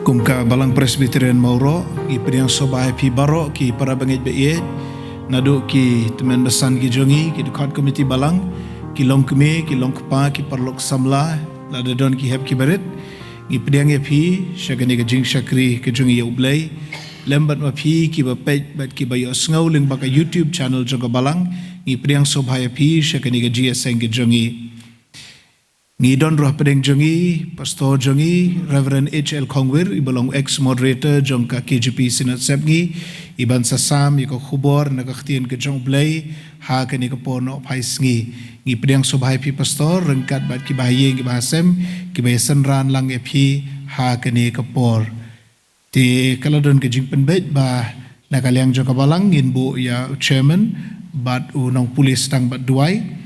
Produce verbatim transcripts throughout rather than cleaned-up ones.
Kum ka Balang Presbyterian Mawroh, ngi pdiang sngewbha ïa phi baroh ki para bangeit ba ïeit, naduh ki tymmen basan ki jong ngi, ki dkhot komiti balang, ki longkmie, ki longkpa, ki paralok samla, lada don ki hep ki barit, ngi pdiang ïa phi sha kane ka jingshakri ka jong ngi ïa U Blei, lem bad ma phi kiba peit bad kiba ïohsngew lyngba ka YouTube channel jong ka Balang, ngi pdiang sngewbha ïa phi sha kane ka jingïaseng ka jong ngi. Ngi don ruh hapdeng jong ngi, Pastor jong ngi, Reverend H L Khongwir, iba long ex-moderator jong ka K J P Synod Sepngi, iban sa sam ïa ka khubor na ka ktien ka jong U Blei, ha kane ka por nohphai sngi. Ngi pdiang sngewbha ïa phi Pastor, ryngkat bad kiba ha ïing kiba ha sem, kiba ïa synran lang ïa phi, ha kane ka por. Te ka la don ka jingpynbeit ba na ka liang jong ka Balang ngin buh ïa u Chairman bad u nongpule sdang bad duwai,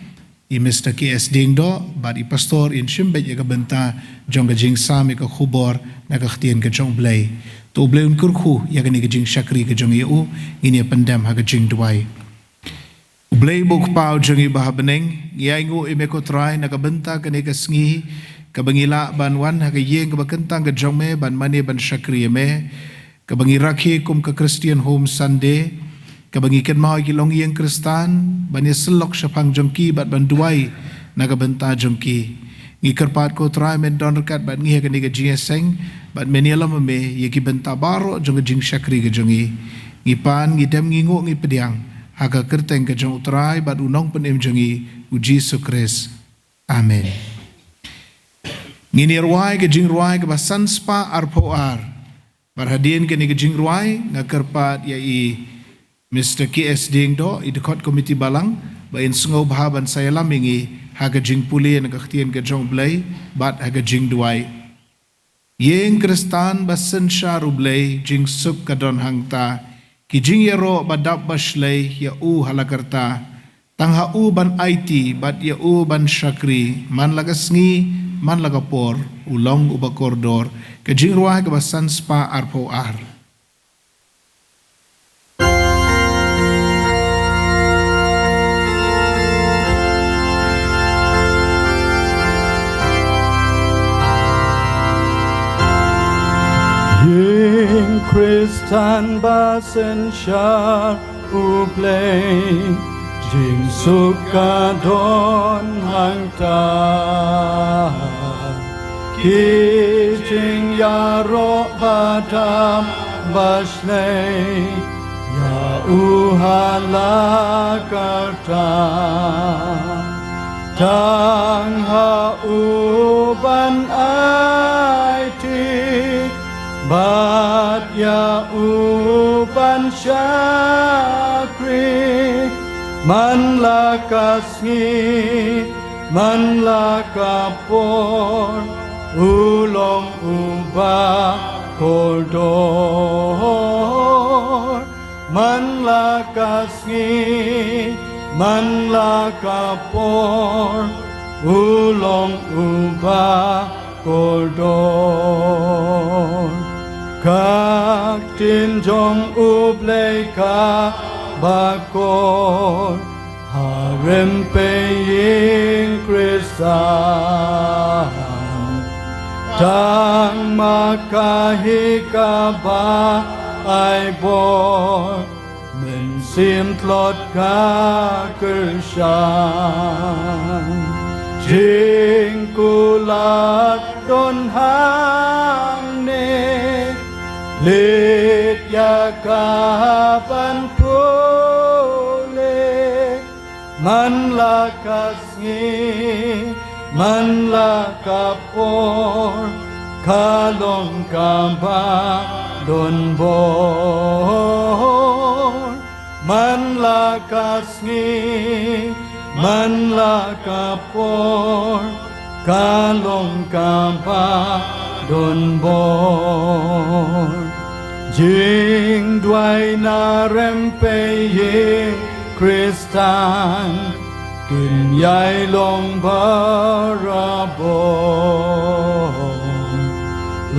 i Mister K S Diengdoh bad i Pastor in shim beit ïa ka bynta jong ka jingsam ïa ka khubor na ka ktien ka jong U Blei. To U Blei un kyrkhu ïa kane ka jingshakri ka jong ngi ïa u, ngin ïa pyndem ha ka jingduwai. U Blei uba U Kpa u jong ngi uba ha bneng, ngi ainguh ïa me ko Trai na ka bynta kane ka sngi, kaba ngi lah ban wan ha ka ïing kaba kyntang ka jong me, ban mane ban shakri ïa me, kaba ngi rakhe kum ka Christian Home Sunday, kaba ngi kynmaw ïa ki longïing Khristan, ban ïasyllok shaphang jong ki bad ban duwai na ka bynta jong ki. Ngi kyrpad ko Trai men don ryngkat bad ngi ha kane ka jingïaseng, bad men ïalam ma me ïa ki bynta baroh jong ka jingshakri ka jong ngi. Ngi pan, ngi dem, ngi nguh, ngi pdiang ha ka kyrteng ka jong U Trai bad U Nongpynim jong ngi, U Jisu Khrist. Amen. Ngin ïa rwai ka jingrwai kaba san spah arphew ar. Bad hadien kane ka jingrwai, nga kyrpad ïa i Mister K S Diengdoh, i dkhot komiti balang, ba in sngewbha ban sa ïalam ïa ngi ha ka jingpule na ka ktien ka jong U Blei bad ha ka jingduwai. Ïing Khristan ba synshar U Blei, jingsuk ka don hangta, ki jingïaroh ba dap ba shlei ïa u ha la karta. Tang ha u ban aiti bad ïa u ban shakri, man la ka sngi, man la ka por, u long uba kordor. Ka jingrwai kaba san spah arphew ar. Ïing Khristan ba synshar U Blei, jingsuk ka don hangta. Ki jingïaroh ba dap ba shlei ïa u ha la karta. Tang ha u ban aiti bad ïa u ban shakri, man la ka sngi, man la ka por, u long uba kordor. Man la ka sngi, man la ka por, u long uba kordor. Ka ktien jong U Blei kaba kor, ha rympei ïing Khristan. Tang ma ka hi kaba ai bor, mynsiem tlot ka kyrshan. Jingkular don hangne, leit ïa ka ban pule. Man la ka sngi, man la ka por, ka long kaba don bor. Man la ka sngi, man la ka por, ka long kaba don bor. Jingduwai na rympei ïing Khristan, kin ïai long barabor.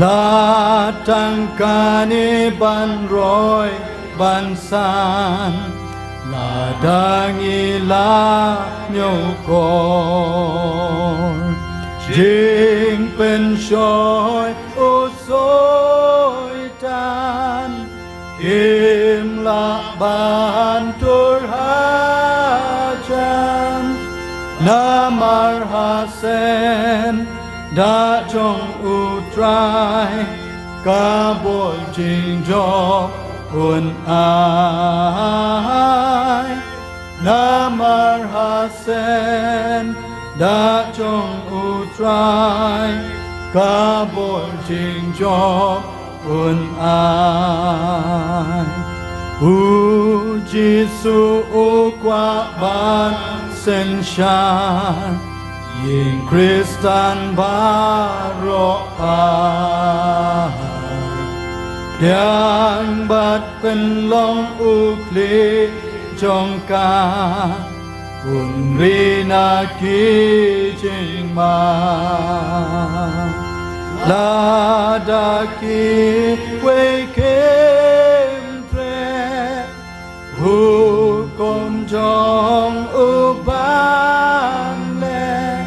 La tang kane ban roi ban san, lada ngi la ñiewkor. Jingpynshoi u soi Namar ha sien da jong U Trai ka bor jingjop un ai. Namar ha sien da jong U Trai ka bor jingjop un ai. U Jisu u kwah ban synshar ïing Khristan baroh ar. Pdiang bad pynlong u khlieh jong ka, un ri na ki jingma. Lada kiwei kim treh hukum jong u ban leh,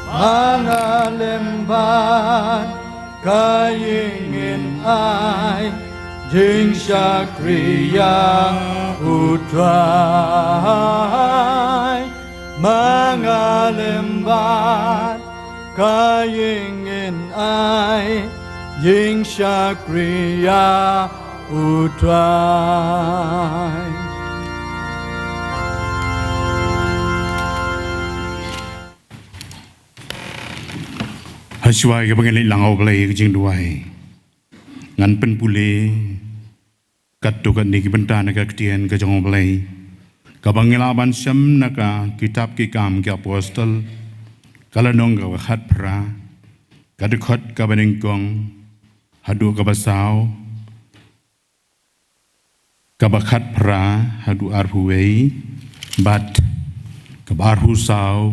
ma nga lem bad ka ïing in ai jingshakri ïa U Trai. Ma nga lem bad ka ïing in ai jingshakri ïa U Trai. Hashwa ïa kaba ngi leit lang ha U Blei ka jingduwai, ngan pynpule katto katne ki bynta na ka ktien ka jong U Blei, kaba ngi lah ban shem na ka kitab Ki Kam ki Apostol, ka lynnong kaba khatphra, ka dkhot kaba nyngkong haduh kaba saw, kaba khatphra haduh arphew wei, bad kaba arphew saw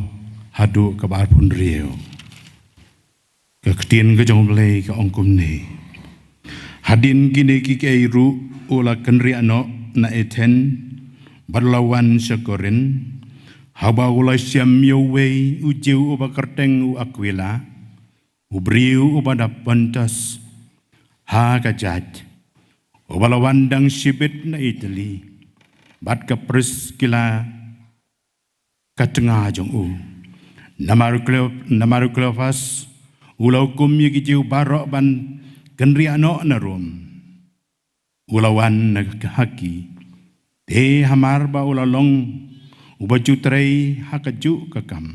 haduh kaba arphew hynriew. Ka ktien ka jong U Blei ka ong kumne: Hadien kine kiei kiei ruh u la kynriah noh na Athen, bad u la wan sha Korinth, haba u la shem ïa uwei u Jiw uba kyrteng u Akwila, u briew uba dap Pontus ha ka jait, uba la wan dang shibit na Itali, bad ka Priskila ka tnga jong u. Namar u Kleo-, namar u Kleopas u la hukum ïa ki Jiw baroh ban kynriah noh na Rom, u la wan na ka, ha ki. Te hamar ba u la long uba ju trei ha kajuh ka kam,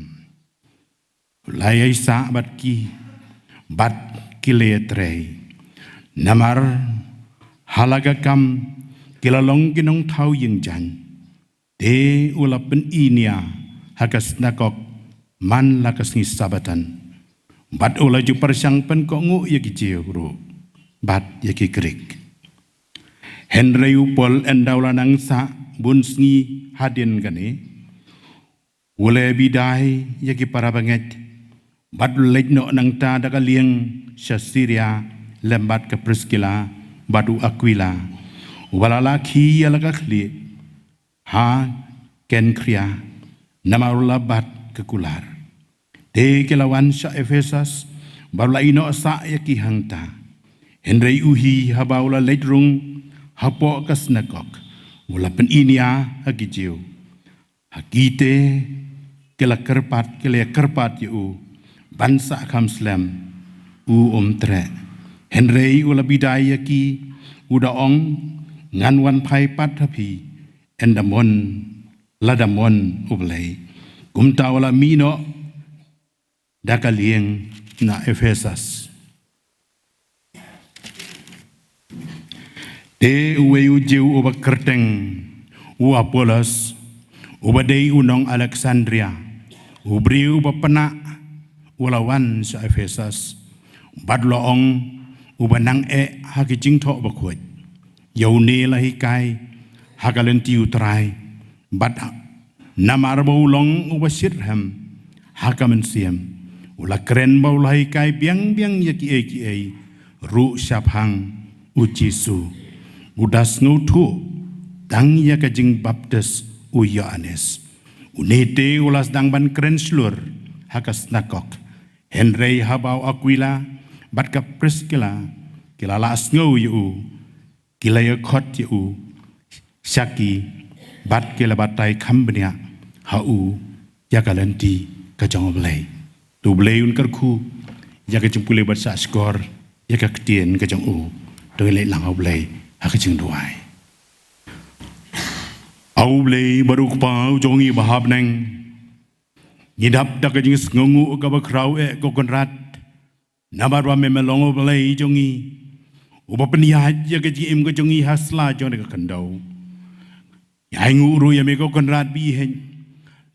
u la ïaisah bad ki, bad ki la ïatrei. Namar ha la ka kam ki la long ki nongthaw ïing jaiñ. Te u la pyni nia ha ka synagog man la ka sngi Sabbaton, bad u la ju pyrshang pynkohnguh ïa ki Jiw ruh bad ïa ki Grik. Hynrei u Paul ynda u la nang sah bun sngi hadien kane, u la bidai ïa ki para bangeit, bad u la leit noh nangta da ka lieng sha Siria lem bad ka Priskila bad u Akwila, uba la lah khie ïa la ka khlieh ha Kenkhria, namar u la bat ka kular. Te ki la wan sha Ephesus, bad u la ïeh noh sah ïa ki hangta. Hynrei u hi haba u la leit rung hapoh ka synagog, u la pyni nia ha ki Jiw. Ha ki te ki la kyrpad, ki la kyrpad ïa u ban sah kham slem, u um treh. Hynrei u la bidai ïa ki, u da ong, ngan wan phai pat ha phi, ynda mon, lada mon U Blei. Kumta u la mih noh da ka lieng na Ephesus. Te uwei u Jiw uba kyrteng u Apollos, uba dei u nong Alexandria, u briew uba pynah, u la wan sha Ephesus, bad u la ong, uba nang eh ha ki jingthoh bakhuid. Ïa une la hikai ha ka lynti U Trai, bad namar ba u long uba shitrhem ha ka mynsiem, u la kren bad u la hikai biang biang ïa kiei kiei ruh shaphang U Jisu. U da sngewthuh tang ïa ka jingbaptis u Ïoannis. Une te u la sdang ban kren shlur ha ka synagog. Hynrei haba u Akwila bad ka Priskila ki la lah sngew ïa u, ki la ïakhot ïa u sha ki, bad ki la batai kham bniah ha u ïa ka lynti ka jong U Blei. To U Blei un kyrkhu ïa ka jingpule bad sah shkor ïa ka ktien ka jong u. To ngin leit lang ha U Blei ha ka jingduwai. A U Blei bad U Kpa u jong ngi ba ha bneng, ngi dap da ka jingsngewnguh kaba khraw eh ko Kynrad, namar ba me me long U Blei jong ngi, uba pynïaid ïa ka jingim ka jong ngi ha sla jong ka khyndew. Ngi ainguh ruh ïa me ko Kynrad ba ïeit,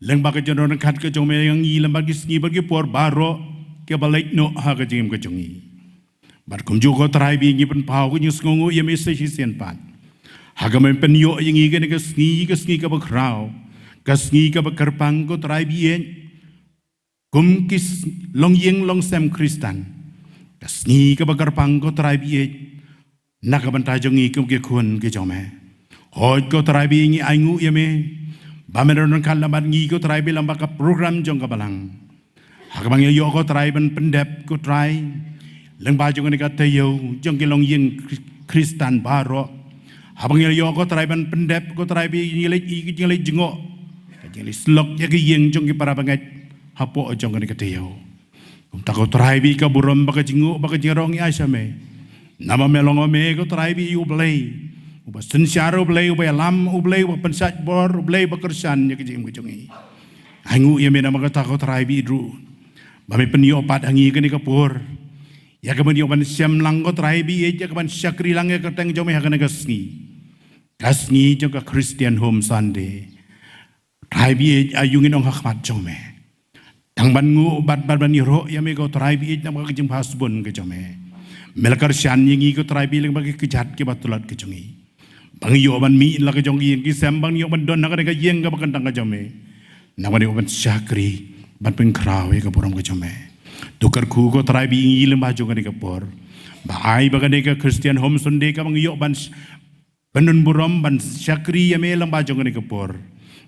lyngba ka jingdon ryngkat ka jong me ïa ngi lyngba ki sngi bad ki por baroh kiba leit noh ha ka jingim ka jong ngi. Bad kumjuh ko Trai ba ïeit, ngi pynpaw ka jingsngewnguh ïa me sa shisien pat ha kaba me pynïoh ïa ngi kane ka sngi, ka sngi kaba khraw, ka sngi kaba kyrpang ko Trai ba ïeit. Kum ki s-, longïing longsem Khristan, ka sngi kaba kyrpang ko Trai ba ïeit, na ka bynta jong ngi kum ki khun ki jong me. Hooid ko Trai ba ïeit, ngi ainguh ïa me ba me don ryngkat lem bad ngi ko Trai ba ïeit, lyngba ka program jong ka Balang. Ha kaba ngi ïoh ko Trai ban pyndep ko Trai lyngba jong kane ka taïew jong ki longïing Khri-, Khristan baroh. Ha kaba ngi ïoh ko Trai ban pyndep ko Trai ba ïeit, ngi leit i, ngi leit jngoh, ka jingleit syllok ïa ka ïing jong ki para bangeit hapoh jong kane ka taïew. Kumta ko Trai ba ïeit, ka burom bad ka jingnguh bad ka jingrong ngi ai sha me. Namar me long me ko Trai ba ïeit, U Blei uba synshar, U Blei uba ïalam, U Blei uba pynshait bor, U Blei uba kyrshan ïa ka jingim ka jong ngi. Ainguh ïa me namar kata ko Trai ba ïeit ruh, ba me pynïoh pat ha ngi kane ka por ïa kaban ïoh ban shem lang ko Trai ba ïeit, ïa kaban shakri lang ïa ka kyrteng jong me ha kane ka sngi, ka sngi jong ka Christian Home Sunday. Trai ba ïeit, aïu ngin ong ha khmat jong me, tang ban nguh bad, bad ban ïaroh ïa me ko Trai ba ïeit, namar ka jingbha sbun ka jong me. Me la kyrshan ïa ngi ko Trai ba ïeit, lyngba ki kjat kiba tlot ka jong ngi, ba ngi ïoh ban mih la ka jong ki ïing ki sem, ba ngi ïoh ban don ha kane ka ïing kaba kyntang ka jong me, namar ngi ïoh ban shakri, ban pynkhraw ïa ka burom ka jong me. To kyrkhu ko Trai ba ïeit, ngi lyngba jong kane ka por, ba ai ba kane ka Christian Home Sunday kaba ngi ïoh ban sh-, pynbun burom ban shakri ïa me lyngba jong kane ka por,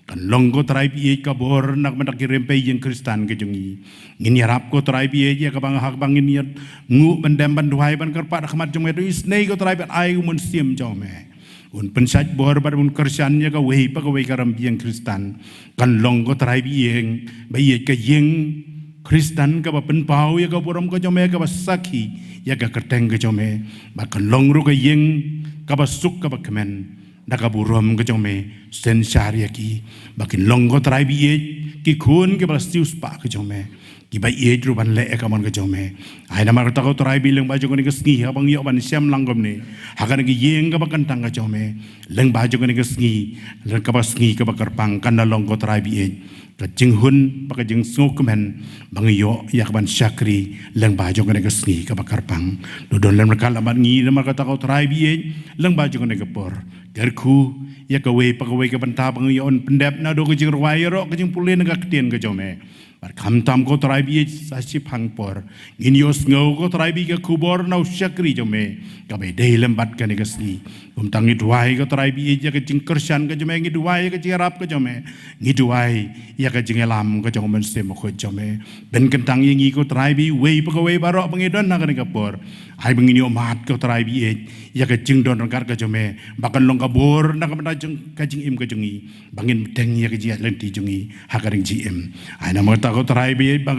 kan long ko Trai ba ïeit ka bor na ka bynta ki rympei ïing Khristan ka jong ngi. Ngin ïarap ko Trai ba ïeit ïa kaba nga hak ba ngin ïa nguh ban dem ban duwai ban kyrpad ha khmat jong me. To isynei ko Trai ban ai u Mynsiem jong me un pynshait bor bad un kyrshan ïa kawei pa kawei ka rympei ïing Khristan. Kan long ko Trai ba ïeit, ba ïeit ka ïing Khristan kaba pynpaw ïa ka burom ka jong me, kaba sakhi ïa ka kyrteng ka jong me. Bad kan long ruh ka ïing kaba suk kaba kmen da ka burom ka jong me, synshar ïa ki, ba kin long ko Trai ba ïeit ki khun kiba la siew spah ka jong me, kiba ïeit ruh ban leh ïa ka mon ka jong me. Ai namar kata ko Trai ba ïeit, lyngba jong kane ka sngi haba ngi ïoh ban shem lang kumne ha kane ka ïing kaba kyntang ka jong me, lyngba jong kane ka sngi, lyngba kaba sngi kaba kyrpang, kan da long ko Trai ba ïeit ka jinghun bad ka jingsngewkmen ba ngi ïoh ïa kaban shakri lyngba jong kane ka sngi kaba kyrpang. To don lem ryngkat lem bad ngi namar kata ko Trai ba ïeit, lyngba jong kane ka por. Kyrkhu ïa kawei pa kawei ka bynta ba ngi ïoh ban pyndep naduh ka jingrwai ïaroh, ka jingpule na ka ktien ka jong me. Bad khamtam ko Trai ba ïeit, sa shiphang por ngin ïohsngew ko Trai ba ïeit ka khubor na u shakri jong me kaba ïadei lem bad kane ka sngi. Kumta ngi duwai ko Trai ba ïeit ïa ka jingkyrshan ka jong me, ngi duwai ïa ka jingïarap ka jong me, ngi duwai ïa ka jingïalam ka jong u Mynsiem Bakhuid jong me. Pynkyntang ïa ngi ko Trai ba ïeit, wei pa kawei baroh ba ngi don ha kane ka por. Ai ba ngin ïoh mad ko Trai ba ïeit ïa ka jingdon ryngkat ka jong me, ba kan long ka bor na ka bynta jong ka jingim ka jong ngi, ba ngin bteng ïa ka jingïaid lynti jong ngi ha ka ri jingim. Ai namar kata ko Trai ba ïeit, ba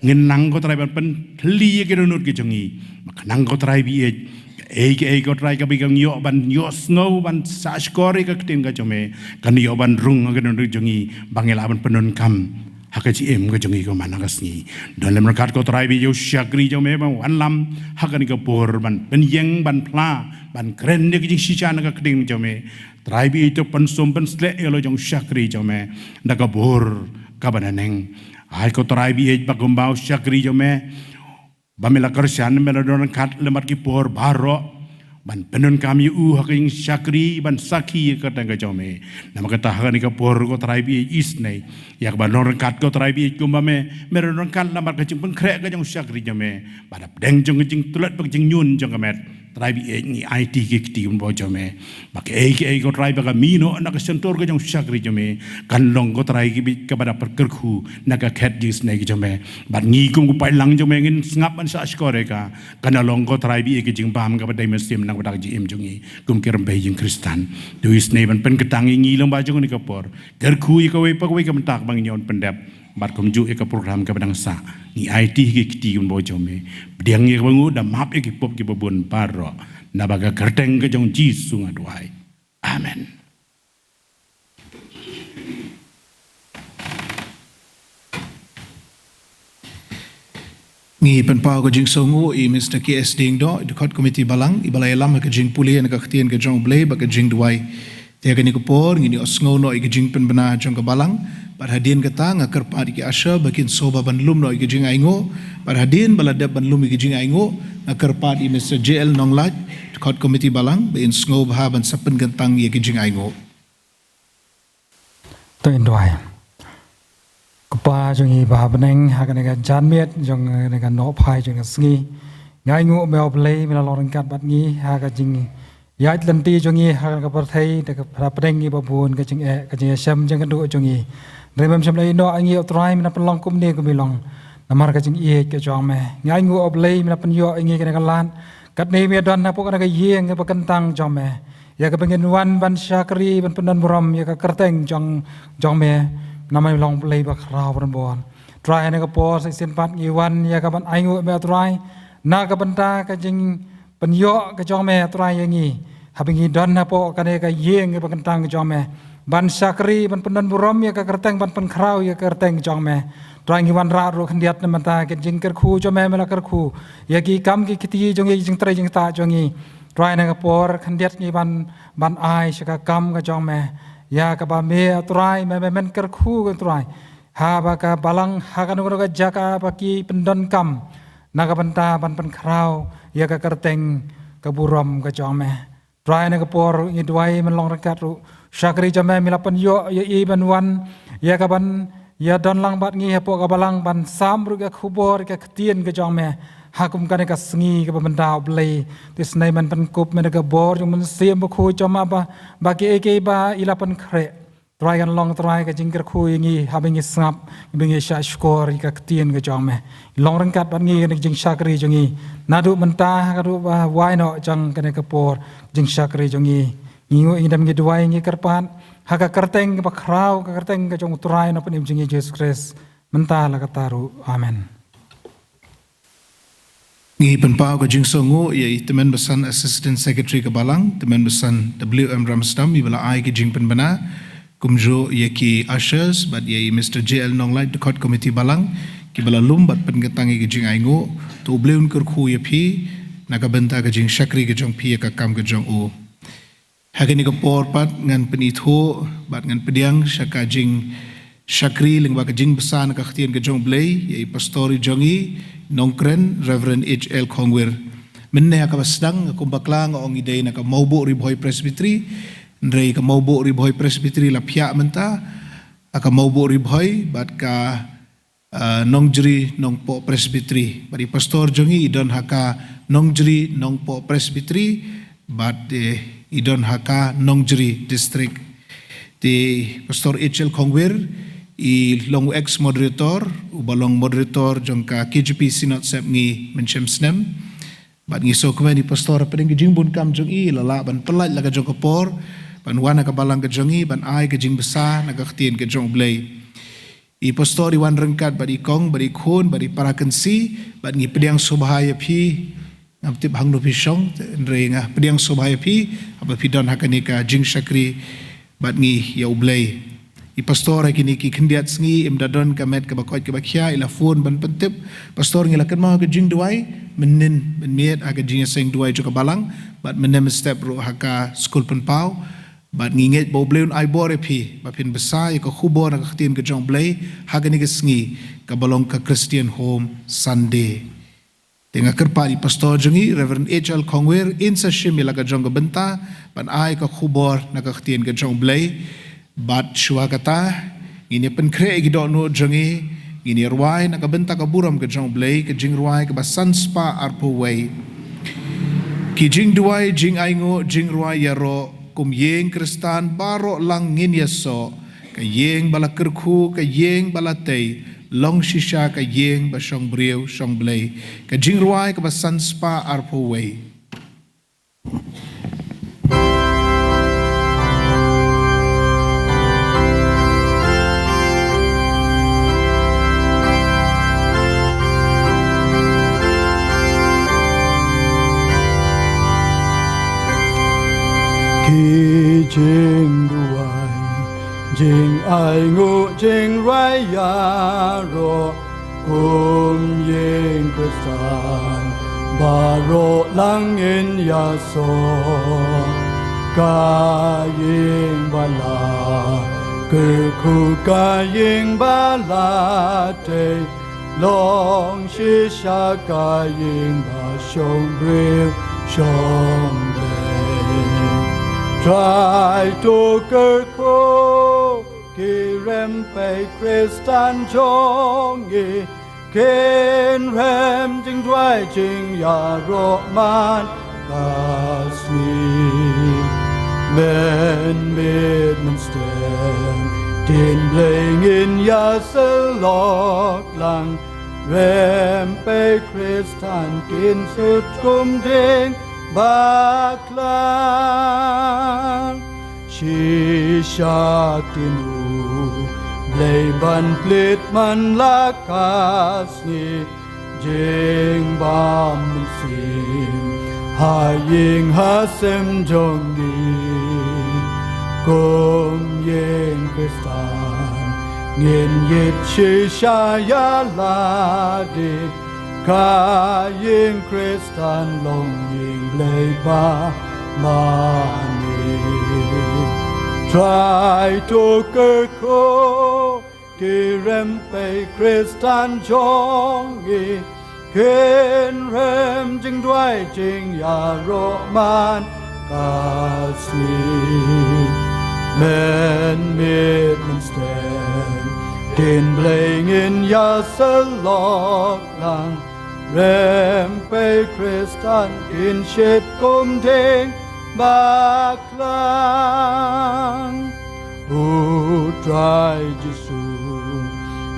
ngin nang ko Trai ban pynthylli ïa ki dohnud ki jong ngi, ba kan nang ko Trai ba ïeit, kaei kaei ko Trai kaba ngi ïoh ban ïohsngew, ban sah shkor ïa ka ktien ka jong me, kan ïoh ban rung ha ki dohnud jong ngi, ba ngin lah ban pyndonkam ha ka jingim ka jong ngi kumne ha ka sngi. Don lem ryngkat ko Trai ba ïeit ïa u shakri jong me ba wanlam ha kane ka por, ban pynïeng, ban phla, ban kren ïa ka jingshisha na ka ktien jong me. Trai ba ïeit, to pynsum pynsleh ïa la jong u shakri jong me da ka bor kaba naneng. Ai ko Trai ba ïeit, ba kumba u shakri jong me ba me la kyrshan, me la don ryngkat lem bad ki por baroh ban pyndonkam ïa u ha ka jingshakri, ban sakhi ïa ka kyrteng ka jong me. Namar kata ha kane ka por ko Trai ba ïeit, isynei ïa kaban long ryngkat ko Trai ba ïeit, kumba me, me la don ryngkat lem bad ka jingpynkhreh ka jong u shakri jong me, bad hapdeng jong ka jingtlot bad ka jingñiun jong ka met, Trai ba ïeit, ngi aiti ki kti bynbaw jong me, ba kaei kaei ko Trai ba ka mih noh na ka shyntur ka jong u shakri jong me, kan long ko Trai ka bit kaba da pynkyrkhu na ka khet jingisynei ka jong me. Bad ngi kum ki paidlang jong me ngin sngap ban sah shkor ïa ka, kan da long ko Trai ba ïeit ka jingbam kaba dei mynsiem na ka bynta ka jingim jong ngi kum ki rympei ïing Khristan. To isynei ban pynkyntang ïa ngi lyngba jong kane ka por. Kyrkhu ïa kawei pa kawei ka bynta ba ngin ïoh ban pyndep. Bad kumjuh ïa ka program kaba dang sah, ngi aiti ha ki kti kiba bun jong me. Pdiang ïa kaba nguh, da map ïa ki pop kiba bun baroh. Naba ka kyrteng ka jong Jisu nga duwai. Amen. Ngi pynpaw ka jingsngewnguh ïa i Mister K S Diengdoh, i dkhot komiti balang, iba la ïalam ha ka jingpule na ka ktien ka jong U Blei bad ka jingduwai. Te ha kane ka por ngin ïohsngew noh ïa ka jingpynbna jong ka balang. Bad hadien kata nga kyrpad ïa ki usher ba kin sngewbha ban lum noh ïa ka jingainguh. Bad hadien ba la dep ban lum ïa ka jingainguh, nga kyrpad ïa i Mister J L Nonglait, dkhot komiti balang, ba in sngewbha ban sa pynkyntang ïa ka jingainguh. To ngin duwai. Kpa jong ngi ba ha bneng, ha kane ka janmiet jong kane ka nohphai jong ka sngi, nga ainguh me U Blei me la long ryngkat bad ngi ha ka jingïaid lynti jong ngi ha ka pyrthei, da ka pyrthei ngi ba bun ka jingeh, ka jingïashem jingkynduh jong ngi. Hynrei mem shym la ïehnoh ïa ngi, U Trai, me la pynlong kumne kumne long. Namar ka jingïeit ka jong me, nga ainguh U Blei me la pynïoh ïa ngi kane ka lad. Katne me don hapoh kane ka ïing kaba kyntang jong me, ïa kaba ngin wan ban shakri ban pyndonburom ïa ka kyrteng jong, jong me. Namar me long Blei ba khraw ban bor. Trai, ha kane ka por sa shisien pat ngi wan ïa ka ban ainguh me, Trai, na ka bynta ka jingpynïoh ka jong me, Trai, ïa ngi, haba ngi don hapoh kane ka ïing kaba kyntang jong me, ban shakri ban pyndonburom ïa ka kyrteng, ban pynkhraw ïa ka kyrteng jong me. Trai, ngi wanrah ruh khyndiat na ka bynta ka jingkyrkhu jong me, me la kyrkhu ïa ki kam ki kti jong ngi, jingtrei jingktah jong ngi. Trai, ha kane ka por khyndiat ngi ban, ban ai sha ka kam ka jong me, ïa kaba me, Trai, me, me men kyrkhu, Trai, haba ka balang ha kano kano ka jaka ba ki pyndonkam na ka bynta ban pynkhraw ïa ka kyrteng ka burom ka jong me. Trai, ha kane ka por ngi duwai me long ryngkat ruh shakri jong me, me la pynïoh ïa i ban wan ïa ka ban ïadon lang bad ngi hapoh ka balang ban sam ruh ka khubor ka ktien ka jong me ha kum kane ka sngi kaba mynta, U Blei. Te sngewbha men pynkup me da ka bor jong u Mynsiem Bakhuid jong me ba, ba kiei kiei ba i la pynkhreh, Trai, kan long, Trai, ka jingkyrkhu ïa ngi haba ngi sngap, ba ngi shah shkor ïa ka ktien ka jong me. Long ryngkat bad ngi ha kane ka jingshakri jong ngi, naduh mynta haduh ba wai noh jong kane ka por jingshakri jong ngi. Ngi nguh, ngi dem, ngi duwai, ngi kyrpad ha ka kyrteng kaba khraw, ka kyrteng ka jong U Trai Nongpynim jong ngi Jisu Khrist, mynta la katta ruh. Amen. Ngi pynpaw ka jingsngewnguh ïa i Tymmen Basan, Assistant Secretary ka balang, Tymmen Basan W M Ramstam, iba la ai ka jingpynbna, kumjuh ïa ki ushers bad ïa i Mister J L Nonglait, dkhot komiti balang, kiba la lum bad pynkyntang ïa ka jingainguh. To U Blei un kyrkhu ïa phi na ka bynta ka jingshakri ka jong phi ïa ka kam ka jong u. Ha kane ka por pat ngan pynithuh bad ngan pdiang sha ka jingshakri lyngba ka jingbsa na ka ktien ka jong U Blei ïa i pastor i jong ngi nongkren, Reverend H L Khongwir. Mynne ha kaba sdang, kumba kla nga ong i dei na ka Mawbuh Ri Bhoi Presbytery, hynrei ka Mawbuh Ri Bhoi Presbytery la phiah mynta ha ka Mawbuh Ri Bhoi bad ka ah, Nongjri Nongpoh Presbytery. Bad i pastor jong ngi i don ha ka Nongjri Nongpoh Presbytery, bad, eh, i don ha ka Nongjri District. Te Pastor H L Khongwir i long u ex moderator, uba long moderator jong ka K J P Synod Sepngi mynshem snem. Bad ngi sngewkmen i pastor, hapdeng ki jingbun kam jong i, i la lah ban pyllait la ka jong ka por ban wan ha ka balang ka jong i, ban ai ka jingbsa na ka ktien ka jong U Blei. I pastor i wan ryngkat bad i kong, bad i khun, bad i para kynsi, bad ngi pdiang sngewbha ïa phi. Ngam tip hangno phi shong, hynrei nga pdiang sngewbha ïa phi haba phi don ha kane ka jingshakri bad ngi ïa U Blei. I pastor ha kine ki khyndiat sngi im da don ka met kaba koit kaba khia, i la phone ban pyntip. Pastor, ngi la kynmaw ha ka jingduwai, mynnin mynmiet ha ka jingïaseng duwai jong ka balang, bad mynne mynstep ruh ha ka skul pynpaw. Bad ngi ngeit ba U Blei un ai bor ïa phi ba phin bsa ïa ka khubor na ka ktien ka jong U Blei ha kane ka sngi kaba long ka Christian Home Sunday. Te nga kyrpad ïa i pastor jong ngi, Reverend H L Khongwir, in sa shim ïa la ka jong ka bynta ban ai ka khubor na ka ktien ka jong U Blei. Bad shuwa kata, ngin ïa pynkhreh ïa ki dohnud jong ngi, ngin ïa rwai na ka bynta ka burom ka jong U Blei, ka jingrwai kaba san spah arphew wei. Ki jingduwai, jingainguh, jingrwai ïaroh, kum ïing Khristan baroh lang ngin ïasoh, ka ïing ba la kyrkhu, ka ïing ba la tei, long shisha ka ïing ba shong briew shong Blei. Ka jingrwai kaba san spah arphew wei. baroh kum ïing Khristan baroh lang in ïasoh. Ka ïing ba la kyrkhu, ka ïing ba la tei, long shisha ka ïing ba shong briew shong Blei. Trai to kyrkhu, ki rympei Khristan jong ngi kin rem jingduwai jingïaroh man ka sngi. Mynmiet mynstep ktien Blei ngin ïasyllok lang, rympei Khristan kin sut kum dieng bakla. Shisha ktien u Blei ban plie man la ka sngi, jingbym mynsiem ha ïing ha sem jong ngi. Kum ïing Khristan ngin ïeit shisha ïa lade, ka ïing Khristan long ïing Blei ba mane. Trai to kyrkhu, ki rympei Khristan jong ngi kin rem jingduwai jingïaroh man ka sngi. Mynmiet mynstep ktien Blei ngin ïasyllok lang, rympei Khristan kin shit kum dieng bakla. U Trai Jisu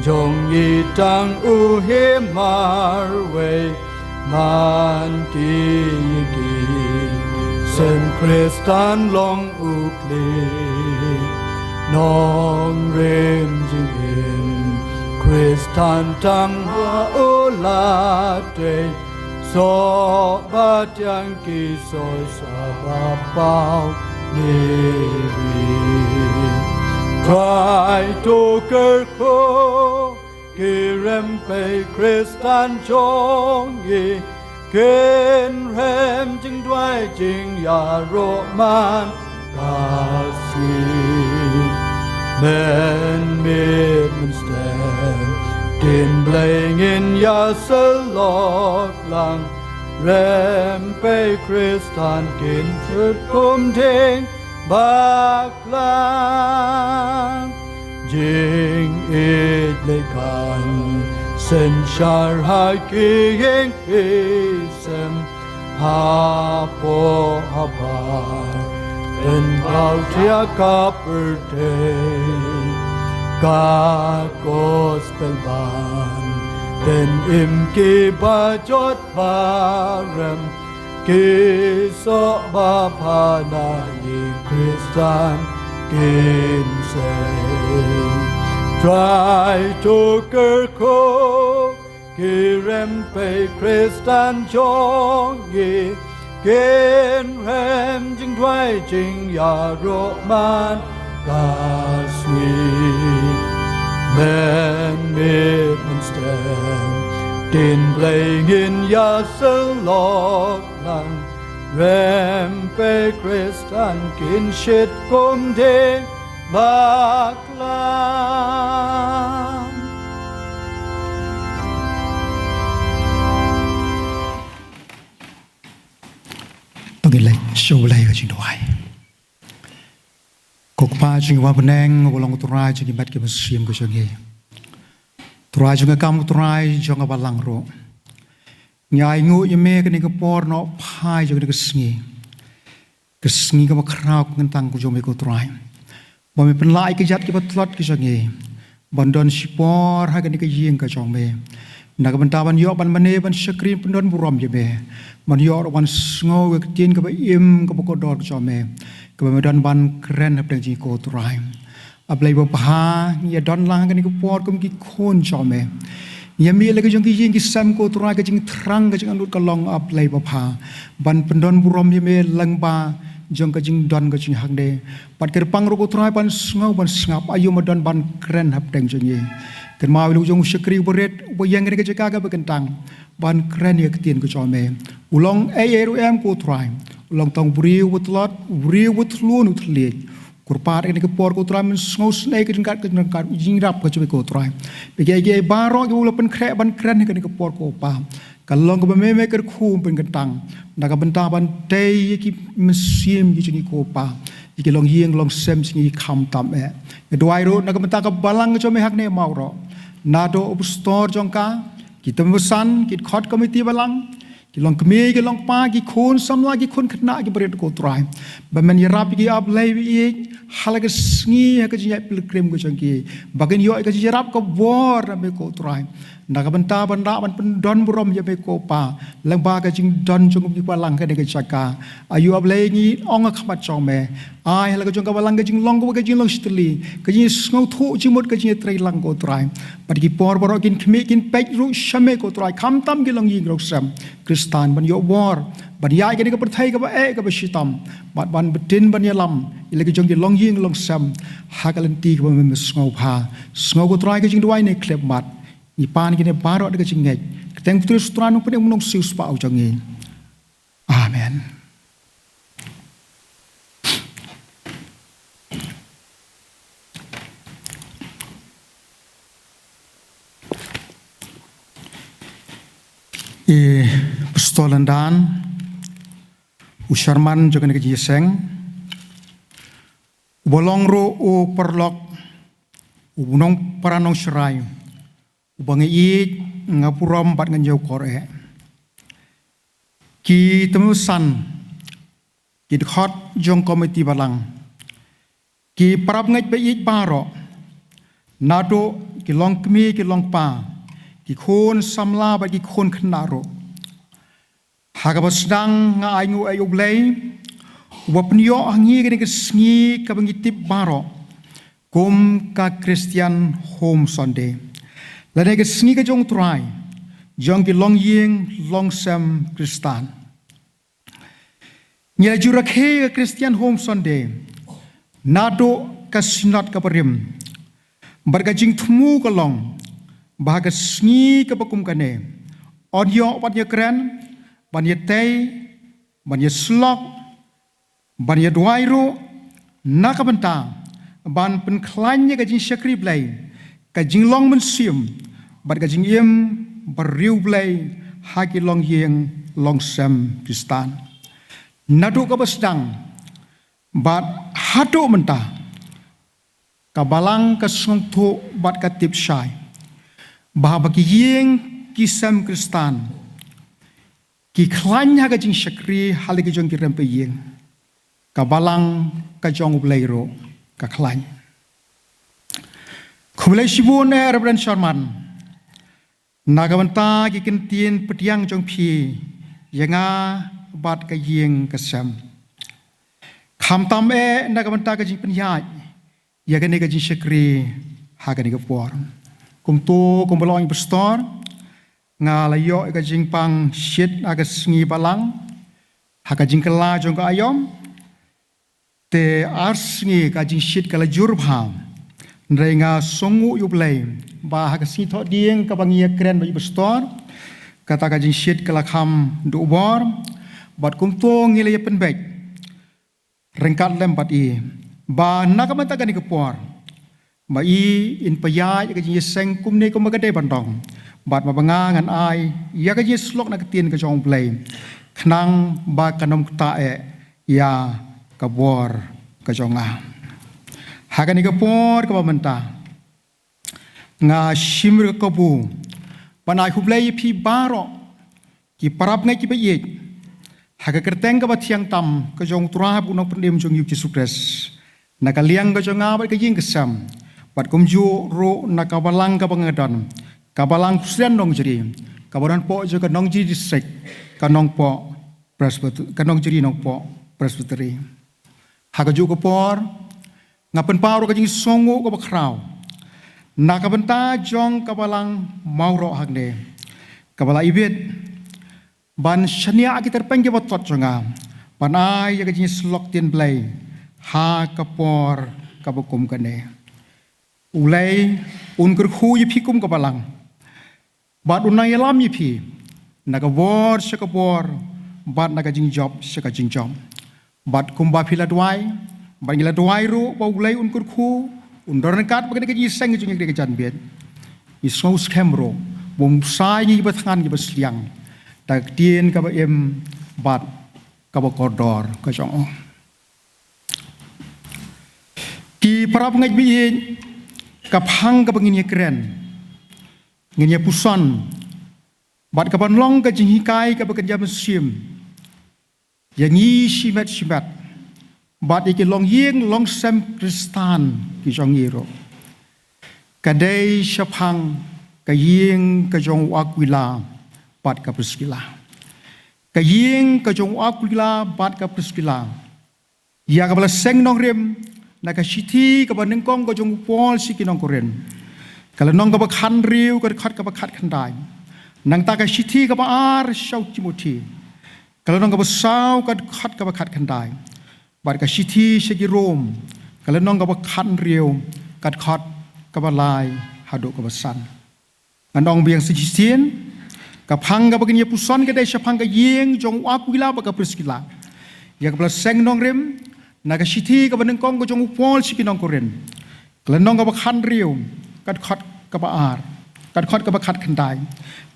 jong ngi tang u hi marwei man ki ïing ki sem, Khristan long u khlieh. Nongrim jingim Khristan tang ha u la tei, soh ba tieng ki soi sa ba paw ne ri. Trai to kyrkhu, ki rympei Khristan jong ngi kin rem jingduwai jingïaroh man ka sngi. Mynmiet mynstep ktien Blei ngin ïasyllok lang, rympei Khristan kin sut kum dieng bakla. Jingïeit Blei kan synshar ha ki ïing ki sem, hapoh habar pynpaw ïa ka pyrthei. Ka gospel ban pynim ki ba jot ba rem, ki soh ba pha na ïing Khristan kin sei. Trai to kyrkhu, ki rympei Khristan jong ngi kin rem jingduwai jingïaroh man ka sngi. Mynmiet mynstep ktien Blei ngin ïasyllok lang, rympei Khristan kin shit kum dieng bakla. To ngin leit sha U Blei ka jingduwai. Ko Kpa jong ngi uba ha bneng, uba long U Trai jong ki met ki mynsiem ki jong ngi, Trai jong ka kam, U Trai jong ka balang ruh, ngi ainguh ïa me kane ka por, noh phai jong kane ka sngi, ka sngi kaba khraw, kaba kyntang ka jong me ko Trai, ba me pynlah ïa ki kjat kiba tlot ki jong ngi ban don shipor ha kane ka ïing ka jong me, na ka bynta ban ïoh ban mane, ban shakri, pyndon burom ïa me, ban ïoh ruh ban sngew ïa ka ktien kaba im, kaba kordor ka jong me, kaba me don ban kren hapdeng jong ngi ko Trai. A Blei babha, ngi ïa don lang ha kane ka por kum ki khun jong me. Ngi ïa mih la ka jong ki ïing ki sem ko Trai, ka jingthrang ka jingangnud ka long, A Blei babha, ban pyndon burom ïa me lyngba jong ka jingdon ka jinghangne. Bad kyrpang ruh ko Trai ban sngew ban sngap, aïu me don ban kren hapdeng jong ngi. Kynmaw ïa la u jong u shakri u barit, uba ïeng ha kane ka jaka kaba kyntang ban kren ïa ka ktien ka jong me. U long ei ei ruh em ko Trai. U long tang u briew uba tlot, u briew uba thlun, u thylliej. Kyrpad ha kane ka por ko Trai, men sngewsynei ka jingkat ka jingkat, u jingïarap ka jong me ko Trai. Bad kiei kiei baroh kiba u la pynkhreh ban kren ha kane ka por ko Pa, ka long kaba me me kyrkhu pynkyntang na ka bynta ban tei ïa ki mynsiem ki jong ngi ko Pa, ïa ki longïing longsem jong ngi khamtam eh. Nga duwai ruh na ka bynta ka balang ka jong me ha kane Mawroh, naduh u pastor jong ka, ki tymmen basan, ki dkhot komiti balang, ki longkmie ki longkpa, ki khun samla, ki khun khynnah kiba rit ko Trai, ba men ïarap ïa ki A Blei ba ïeit ha la ka sngi ha ka jingïaid pilgrim ka jong ki, ba kin ïoh ïa ka jingïarap ka bor na me ko Trai, na ka bynta ban da ban pyndon burom ïa me ko Pa lyngba ka jingdon jong ki balang ha kane ka jaka. Aïu A Blei ngi ong ha khmat jong me, ai ha la ka jong ka balang ka jinglong kaba ka jinglong shitylli, ka jingsngewthuh jingmut, ka jingïatreilang ko Trai. Bad ki por baroh kin khmih kin peit ruh sha me ko Trai, khamtam ki longïing longsem Khristan, ban ïoh bor ban ïaid ha kane ka pyrthei kaba eh kaba shitom, bad ban btin ban ïalam ïa la ki jong ki longïing longsem ha ka lynti kaba me sngewbha. Sngew ko Trai ka jingduwai ne khlem mat. Ngi pan kine baroh da ka jingngeit ha kyrteng u Trai u Trai Nongpynim Nongsiewspah u jong ngi. Amen. I Pastor Lyndan, u chairman jong kane ka jingïaseng, uba long ruh u paralok, u nongpara nongsharai, uba nga ïeit, nga burom bad nga ñiewkor eh. Ki tymmen basan, ki dkhot jong komiti balang, ki parabangeit ba ïeit baroh, naduh ki longkmie ki longkpa, ki khun samla bad ki khun khynnah ruh. Ha kaba sdang nga ai nguh ïa U Blei uba pynïoh ha ngi kane ka sngi kaba ngi tip baroh kum ka Christian Home Sunday, lane ka sngi ka jong u Trai jong ki longïing longsem Khristan. Ngi la ju rakhe ka Christian Home Sunday naduh ka Synod kaba rim. Bad ka jingthmu ka long ba ha ka sngi kaba kum kane, yn ïoh ban ïakren, ban ïatei, ban ïasyllok, ban ïaduwai ruh na ka bynta ban pynkhlaiñ ïa ka jingshakri Blei, ka jinglong mynsiem bad ka jingim briew Blei ha ki longïing longsem Khristan. Naduh kaba sdang bad haduh mynta, ka balang ka sngewthuh bad ka tip shai ba haba ki ïing ki sem Khristan ki khlaiñ ha ka jingshakri ha la ki jong ki rympei ïing, ka balang ka jong U Blei ruh ka khlaiñ. Khublei shibun eh Reverend Sharman, na ka bynta ki kyntien pdiang jong phi ïa nga bad ka ïing ka sem, khamtam eh na ka bynta ka jingpynïaid ïa kane ka jingshakri ha kane ka por. Kumto kumba la ong i Pastor, nga la ïoh ïa ka jingpang shit ha ka sngi balang ha ka jingkylla jong ka aïom. Te ar sngi ka jingshit ka la jur bha. Hynrei nga sngewnguh ïa U Blei ba ha ka sngi thohdieng kaba ngi ïakren bad i Pastor, kata ka jingshit ka la kham duh bor. Bad kumto ngi la ïa pynbeit ryngkat lem bad i ba na ka bynta kane ka por, ba i in pynïaid ïa ka jingïaseng kumne kumba ka dei ban long, bad ba nga ngan ai ïa ka jingïasyllok na ka ktien ka jong U Blei, khnang ba kan ym ktah eh ïa ka bor ka jong nga. Ha kane ka por kaba mynta, nga shim ïa ka kabu ban ai khublei ïa phi baroh ki parabangeit kiba ïeit, ha ka kyrteng kaba thiang tam ka jong U Trai bad U Nongpynim jong ngi U Jisu Khrist, na ka liang ka jong nga bad ka ïing ka sem, bad kumjuh ruh na ka balang kaba nga don, ka Balang Khristan Nongjri, kaba don hapoh jong ka Nongjri District, ka Nongpoh Presbyter-, ka Nongjri Nongpoh Presbytery. Ha kajuh ka por, nga pynpaw ruh ka jingsngewnguh kaba khraw na ka bynta jong ka balang Mawroh hangne, kaba la ibit ban shaniah ki tyrpeng kiba tot jong nga ban ai ïa ka jingïasyllok ktien Blei ha ka por kaba kum kane. U Blei un kyrkhu ïa phi kum ka balang, bad un nang ïalam ïa phi na ka bor sha ka bor, bad na ka jingjop sha ka jingjop. Bad kumba phi la duwai, bad ngi la duwai ruh ba U Blei un kyrkhu, un don ryngkat bad ka jingïaseng jong ngi ha kane ka janmiet. Ngi sngew skhem ruh ba un bsa ïa ngi kiba thngan kiba sliang da ka ktien kaba im bad kaba kordor ka jong u. Ki para bangeit ba ïeit, ka phang kaba ngin ïakren, ngin ïapuson, bad ka ban long ka jinghikai kaba kynja mynsiem ïa ngi shimet shimet, bad ïa ki longïing longsem Khristan ki jong ngi ruh, ka dei shaphang ka ïing ka jong u Aquila bad ka Priskila. Ka ïing ka jong u Aquila bad ka Priskila, ïa kaba la seng nongrim na ka shithi kaba nyngkong ka jong u Paul sha ki nong Korinth, ka lynnong kaba khathynriew, ka dkhot kaba khatkhyndai. Nangta ka shithi kaba ar sha u Timothi, ka lynnong kaba saw, ka dkhot kaba khatkhyndai. Bad ka shithi sha ki Rom, ka lynnong kaba khathynriew, ka dkhot kaba lai haduh kaba san. Ngan ong biang sa shisien, ka phang kaba ngin ïapuson ka dei shaphang ka ïing jong u Aquila bad ka Priskila, ïa kaba la seng nongrim na ka shithi kaba nyngkong ka jong u Paul sha ki nong Korinth, ka lynnong kaba khathynriew, ka dkhot kaba ar, ka dkhot kaba khatkhyndai.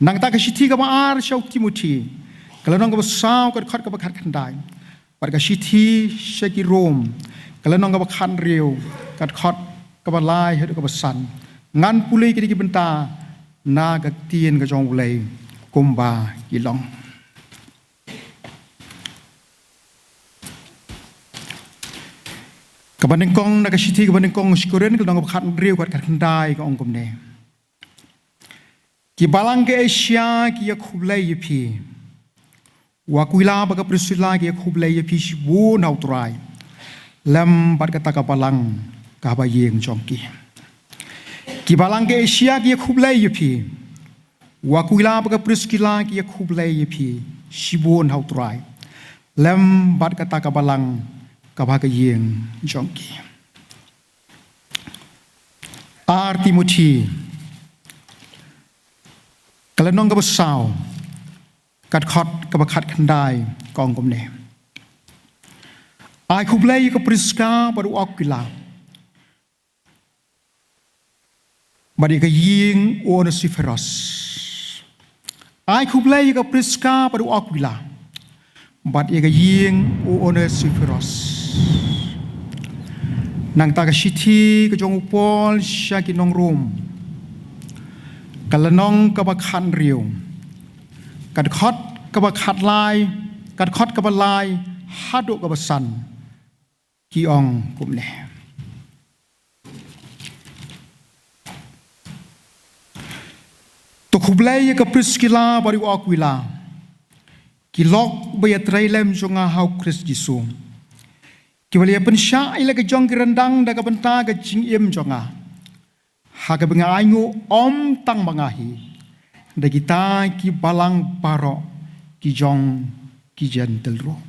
Nangta ka shithi kaba ar sha u Timothi, ka lynnong kaba saw, ka dkhot kaba khatkhyndai. Bad ka shithi sha ki Rom, ka lynnong kaba khathynriew, ka dkhot kaba lai haduh kaba san. Ngan pule kine ki bynta na ka ktien ka jong u Blei kumba ki long. Kaba nyngkong na ka shithi kaba nyngkong sha ki Korinth, ka lynnong kaba khathynriew, ka dkhot khatkhyndai, ka ong kumne: Ki balang ka Asia ki ïakhublei ïa phi. U Aquila bad ka Priskila ki ïakhublei ïa phi shibun ha u Trai, lem bad kata ka balang kaba ïing jong ki. Ki balang ka Asia ki ïakhublei ïa phi. U Aquila bad ka Priskila ki ïakhublei ïa phi shibun ha u Trai, lem bad kata ka balang kaba ha ka ïing jong ki. Ar Timothi, ka lynnong kaba saw, ka dkhot kaba khatkhyndai, ka ong kumne: Ai khublei ïa ka Priska bad u Aquila, bad ïa ka ïing u Onesiphorus. Ai khublei ïa ka Priska bad u Aquila, bad ïa ka ïing u Onesiphorus. Nangta ka shithi ka jong u Paul sha ki nong Rom, ka lynnong kaba khathynriew, ka dkhot kaba khatlai, ka dkhot kaba lai haduh kaba san, ki ong kumne: To khublei ïa ka Priskila bad u Aquila, ki lok ba ïatrei lem jong nga ha u Khrist Jisu, kiba la ïapynshah ïa la ka jong ki ryndang da ka bynta ka jingim jong nga, ha kaba nga ainguh ym tang ma nga hi, da kita ki balang baroh ki jong ki Jentil ruh.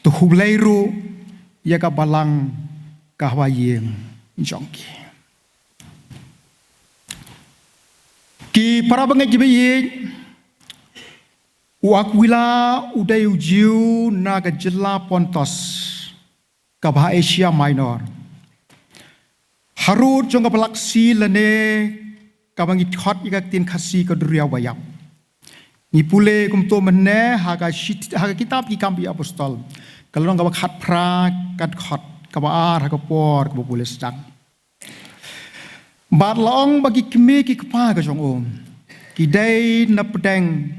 To khublei ruh ïa ka balang kaba ha ïing jong ki. Ki para bangeit kiba ïeit, u Aquila u dei u Jiw na ka jylla Pontus, kaba ha Asia Minor, harud jong ka Black Sea, lane kaba ngi khot ïa ka ktien Khasi ka Duriaw Baïap. Ngi pule kumto mynne ha ka shit-, ha ka kitab Ki Kam ki Apostol, ka lynnong kaba khatphra, ka dkhot kaba ar ha ka por kaba pule sdang. Bad la ong ba ki kmie ki kpa ka jong u ki dei na pdeng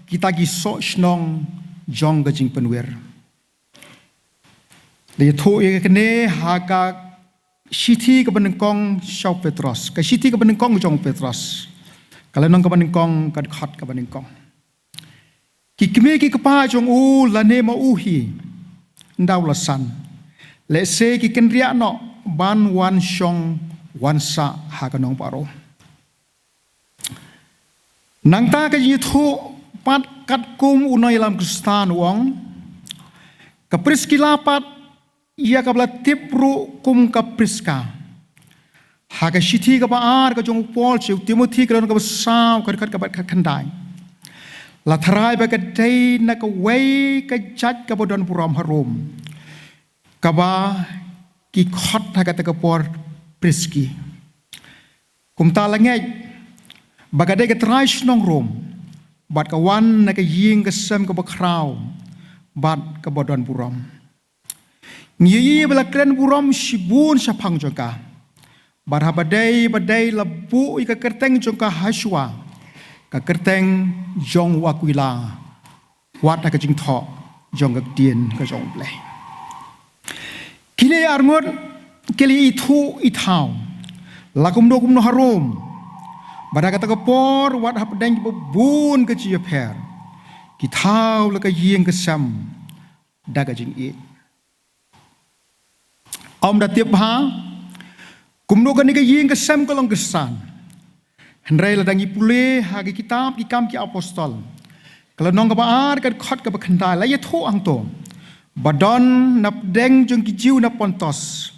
kita ki soh shnong jong ka jingpynwir. La ïathuh ïa kane ha ka shithi kaba nyngkong sha u Petros, ka shithi kaba nyngkong jong u Petros, ka lynnong kaba nyngkong, ka dkhot kaba nyngkong. Ki kmie ki kpa jong u lane ma u hi, ynda u la san, lehse ki kynriah noh ban wan shong wan sah ha ka nongbah Rom. Nangta ka jingïathuh pat katkum u nongïalam Khristan u ong, ka Priskila pat, ïa kaba la tip ruh kum ka Priska, Ha ka shithi kaba ar ka jong u Paul sha u Timothi, ka lynnong kaba saw, ka dkhot kaba khatkhyndai, la tharai ba ka dei na kawei ka jait kaba don burom ha Rom, kaba ki khot ha kata ka por Priski. Kumta la ngeit ba ka dei ka trai shnong Rom, bad ka wan na ka ïing ka sem kaba khraw bad kaba don burom. Ngi ïohi ba la kren burom shibun shaphang jong ka, bad haba dei ba dei la buh ïa ka kyrteng jong ka hashwa, ka kyrteng jong u Akwila, wat ha ka jingthoh jong ka ktien ka jong U Blei. Kine arngut ki la ithuh ithaw la kumno kumno ha Rom, bad ha kata ka por wat hapdeng kiba bun ka jingïapher, ki thaw la ka ïing ka sem da ka jingïeit. Ym da tip bha kumno kane ka ïing ka sem ka long khristan. Hynrei lada ngi pule ha ka kitab Ki Kam ki Apostol, ka lynnong kaba ar, ka dkhot kaba khyndai, la ïathuh hangto ba don napdeng jong ki Jiw na Pontos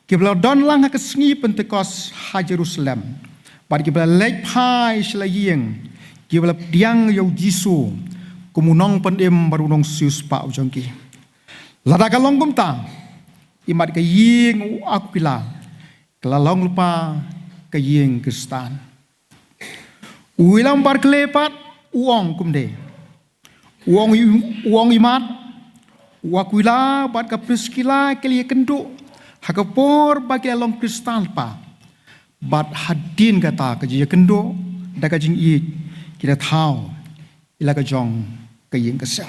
kiba la don lang ha ka sngi Pentekost ha Jerusalem, bad kiba la leit phai sha la ïing, kiba la pdiang ïa u Jisu kum u nongpynim bad u nongsiewspah u jong ki. Lada ka long kumta, imat ka ïing u Akwila ka la long lypa ka ïing khristan. U William Barclay pat u ong kumne. U ong i-, u ong imat, u Akwila bad ka Priskila ki la ïakynduh ha ka por ba ki la long khristan lypa, bad hadien kata ka jingïakynduh da ka jingïeit ki la thaw ïa la ka jong ka ïing ka sem.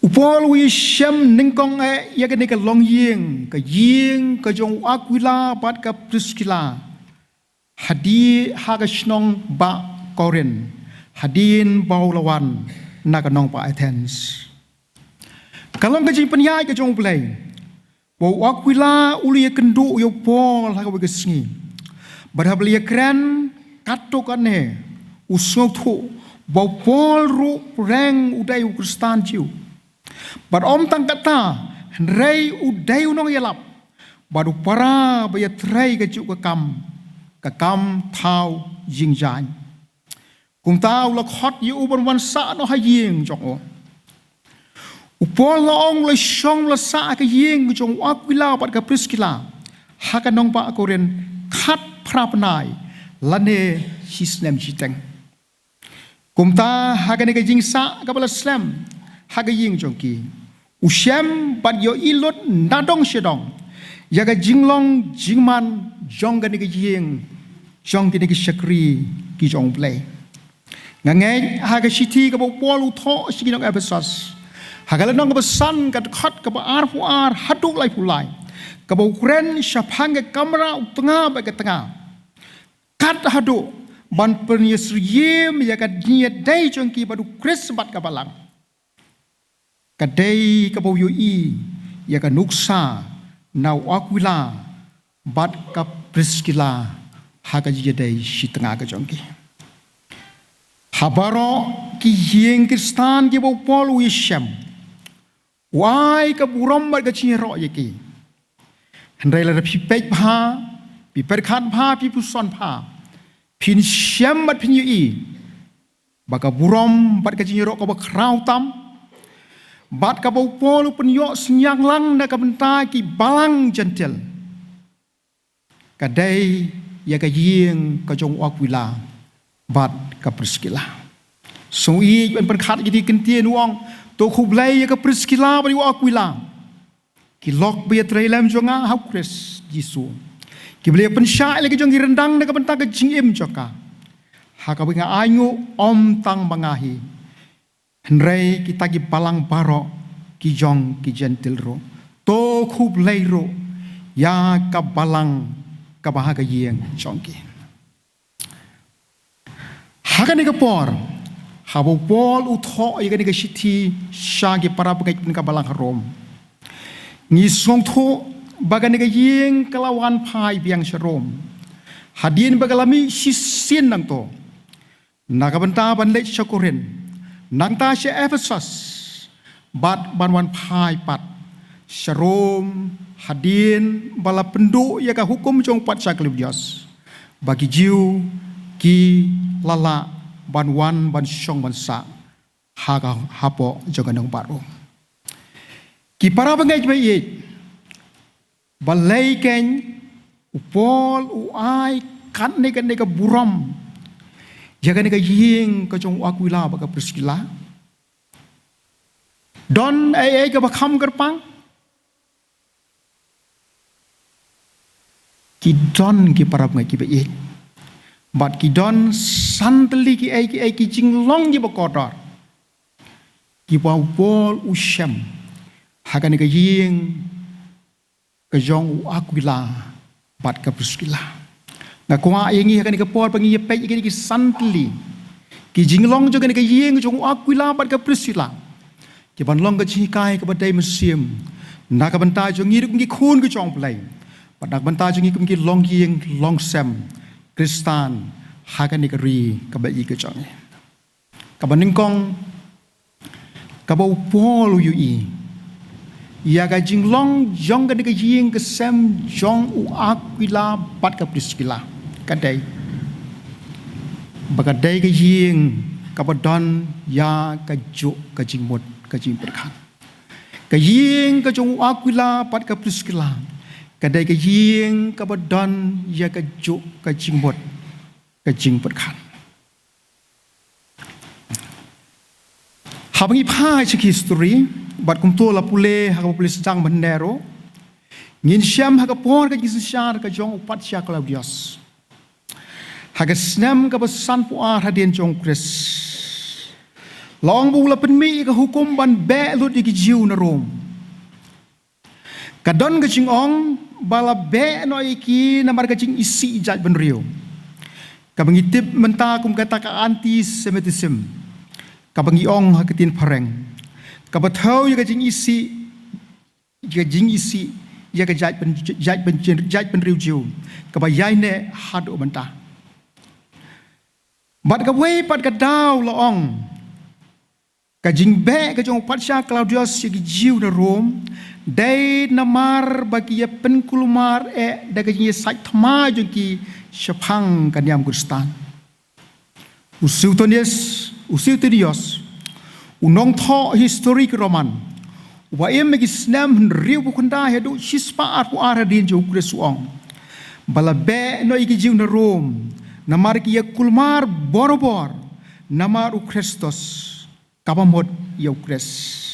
U Paul u ïashem nyngkong eh ïa kane ka longïing, ka ïing ka jong u Akwila bad ka Priskila, hadien ha ka shnong ba Korinth, hadien ba u la wan na ka nongbah Athens. Ka long ka jingpynïaid ka jong U Blei ba u Akwila u la ïakynduh ïa u Paul ha kawei ka sngi. Bad haba la ïakren katto katne, u sngewthuh ba u Paul ruh pyrshang u dei u khristan Jiw. Bad ym tang kata, hynrei u dei u nongïalap bad u para ba ïatrei kajuh ka kam, ka kam thaw jingjaiñ. Kumta u la khot ïa u ban wan sah noh ha ïing jong u. U Paul, la ong, u la shong, u la sah ha ka ïing jong u Akwila bad ka Priskila ha ka nongbah Korinth khatphra bnai lane shi snem shiteng. Kumta ha kane ka jingsah kaba la slem ha ka ïing jong ki, u shem bad ïohi lut nadong shadong ïa ka jinglong jingman jong kane ka ïing jong kine ki shakri ki jong U Blei. Nga ngeit ha ka shithi kaba u Paul u thoh sha ki nong Ephesos, ha ka lynnong kaba san, ka dkhot kaba arphew ar haduh laiphew lai, kaba u kren shaphang ka kamra u tnga bad ka tnga, kat haduh ban pynïasyriem ïa ka jingïadei jong ki bad u Khrist bad ka balang. Ka dei kaba u ïohi ïa ka nuksa na u Akwila bad ka Priskila ha ka jingïadei shi tnga ka jong ki. Ha baroh ki ïing khristan kiba u Paul u ïashem, u ai ka burom bad ka jingïaroh ïa ki. Hynrei lada phi peit bha, phi pyrkhat bha, phi puson bha, phin shem bad phin ïohi ba ka burom bad ka jingïaroh kaba khraw tam bad kaba u Paul u pynïoh synñiang lang na ka bynta ki balang Jentil, ka dei ïa ka ïing ka jong u Akwila bad ka Priskila. Sngewbha ban pyrkhat ïa kine ki kyntien, u ong, to khublei ïa ka Priskila bad ïa u Akwila, ki lok ba ïatrei lem jong nga ha u Khrist Jisu, kiba la ïa pynshah ïa la ki jong ki ryndang na ka bynta ka jingim jong ka, ha kaba nga ainguh ym tang ma nga hi, hynrei kita ki balang baroh ki jong ki Jentil ruh. To khublei ruh ïa ka balang kaba ha ka ïing jong ki. Ha kane ka por, haba u Paul u thoh ïa kane ka shithi sha ki para bangeit ka balang ha Rom, ngi sngewthuh ba kane ka ïing ka la wan phai biang sha Rom hadien ba ka la mih shisien nangto, na ka bynta ban leit sha Korinth, nangta sha Ephesos, bad ban wan phai pat sha Rom hadien ba la pynduh ïa ka hukum jong u Patsha Klaudius, ba ki Jiw ki la lah ban wan ban shong ban sah ha ka, hapoh jong ka nongbah Rom. Ki para bangeit ba ïeit, balei kein u Paul u ai katne katne ka burom ïa kane ka ïing ka jong u Akwila bad ka Priskila? Don ei ei kaba kham kyrpang? Ki don, ki para bangeit kiba ïeit, bad ki don san tylli ki ei ki ei ki jinglong kiba kordor kiba u Paul u shem ha kane ka ïing ka jong u Akwila bad ka Priskila. Nga kwah ïa ngi ha kane ka por ba ngin ïa peit ïa kine ki san tylli ki jinglong jong kane ka ïing jong u Akwila bad ka Priskila, ki ban long ka jinghikai kaba dei mynsiem na ka bynta jong ngi ruh kum ki khun ki jong U Blei, bad na ka bynta jong ngi kum ki longïing longsem Khristan ha kane ka ri kaba ïeit ka jong ngi. Kaba nyngkong, kaba u Paul u ïohi ïa ka jinglong jong kane ka ïing ka sem jong u Akwila bad ka Priskila, ka dei ba ka dei ka ïing kaba don ïa ka juk ka jingmut ka jingpyrkhat. Ka ïing ka jong u Akwila bad ka Priskila ka dei ka ïing kaba don ïa ka juk ka jingmut ka jingpyrkhat. Haba ngi phai sha ki history, bad kumta la pule ha kaba pule sdang mynne ruh, ngin shem ha ka por ka jingsynshar ka jong u Patsha Klaudius, ha ka snem kaba sanphew ar hadien jong u Khrist, la ong ba u la pynmih ïa ka hukum ban beh lut ïa ki Jiw na Rom. Ka don ka jingong ba la beh noh ïa ki namar ka jingisih jaitbynriew, kaba ngi tip mynta kum kata ka antisemitism, kaba ngi ong ha ka ktien phareng, kaba thew ïa ka jingisih, ïa ka jingisih ïa ka jaitbyn, jaitbyn, jaitbynriew Jiw, kaba ïaineh haduh mynta. Bad kawei pat ka daw la ong, ka jingbeh ka jong u Patsha Klaudius ïa ki Jiw na Rom dei namar ba ki ïa pynkulmar eh da ka jingïasaid thma jong ki shaphang ka niam Khristan. U Suetonius, u Suetonius, u nongthoh history ki Roman, uba im ha ki snem hynriewphew khyndai haduh shispah arphew ar hadien jong u Khrist, u ong ba la beh noh ïa ki Jiw na Rom namar ki ïa kulmar borabor namar u Khristos, kaba mut ïa u Khrist.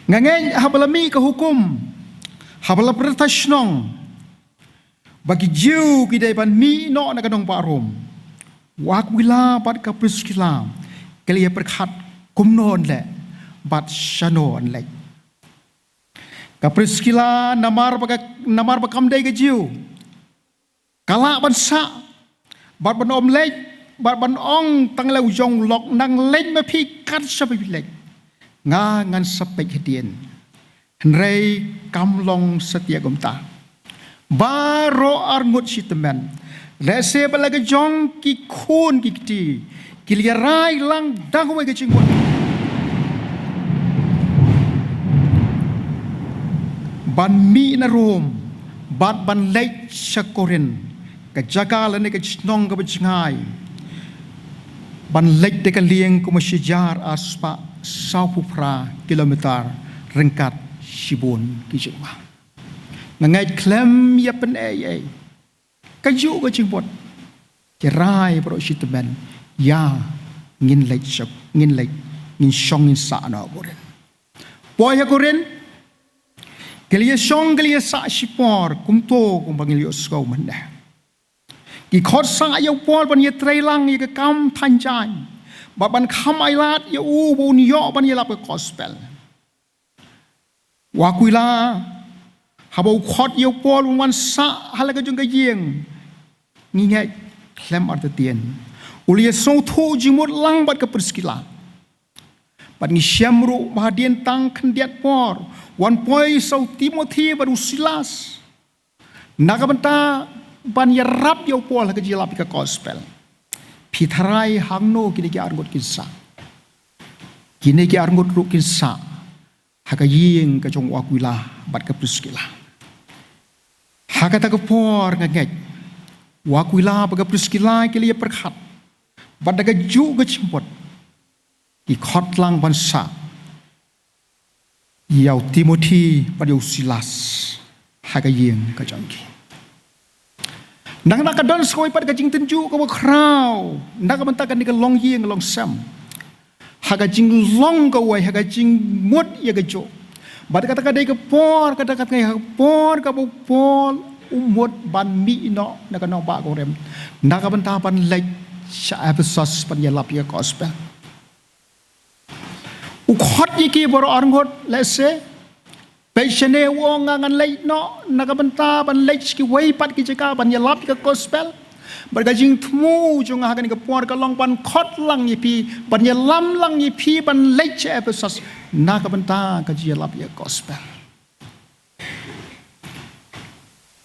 Nga ngeit haba la mih ka hukum, haba la pyrta shnong ba ki Jiw ki dei ban mih noh na ka nongbah Rom, u Akwila bad ka Priskila ki la ïa pyrkhat kumno yn leh bad shano yn leit. Ka Priskila namar ba ka, namar ba kam dei ka Jiw, ka lah ban sah bad ban ym leit, bad ban ong tang ïa u jong u lok, nang leit ma phi kat shaba phi leit, nga ngan sa peit hadien. Hynrei kam long satia kumta. Baroh arngut shi tymmen, lehse ba la ka jong ki khun ki kti ki la ïa rai lang da kawei ka jingmut ban mih na Rom bad ban leit sha Korinth, ka jaka lane ka shnong kaba jngai, ban leit da ka lieng kumba shi hajar arspah sawphew phra kilometer ryngkat shibun ki jingma. Nga ngeit khlem ïa pynei ei ei, kajuh ka jingmut, ki rai baroh shi tymmen, ïa, ngin leit sha, ngin leit, ngin shong ngin sah noh ha Korinth. Poi ha Korinth, ki la ïa shong ki la ïa sah shipor kumto kumba ngi la ïohsngew mynne. Ki khot sah ïa u Paul ban ïatrei lang ïa ka kam thaiñ jaiñ, bad ban kham ailad ïa u ba un ïoh ban ïalap ka gospel. U Akwila, haba u khot ïa u Paul un wan sah ha la ka jong ka ïing, ngi ngeit khlem artatien u la ïa sngewthuh jingmut lang bad ka Priskila. Bad ngi shem ruh ba hadien tang khyndiat por, u wan poi sha u Timothi bad u Silas na ka bynta ban ïarap ïa u Paul ha ka jingïalap ïa ka gospel. Phi tharai hangno kine ki arngut kin sah? Kine ki arngut ruh kin sah ha ka ïing ka jong u Akwila bad ka Priskila. Ha kata ka por nga ngeit u Akwila bad ka Priskila ki la ïa pyrkhat bad da ka juh ka jingmut ki khot lang ban sah ïa u Timothi bad ïa u Silas ha ka ïing ka jong ki. Nang na ka don skoi pat ka jingtynjuh kaba khraw na ka bynta kane ka longïing longsem ha ka jinglong kawei, ha ka jingmut ïa ka juh. Bad kata ka dei ka por, kata ka dei ka por kaba u Paul u mut ban mih noh na ka nongbah Korinth na ka bynta ban leit sha Ephesus ban ïalap ïa ka gospel. U khot ïa ki baroh arngut, lehse peit shane u ong nga ngan leit noh na ka bynta ban leit sha kiwei pat ki jaka ban ïalap ïa ka gospel. Bad ka jingthmu jong nga ha kane ka por ka long ban khot lang ïa phi, ban ïalam lang ïa phi ban leit sha Ephesus na ka bynta ka jingïalap ïa ka gospel.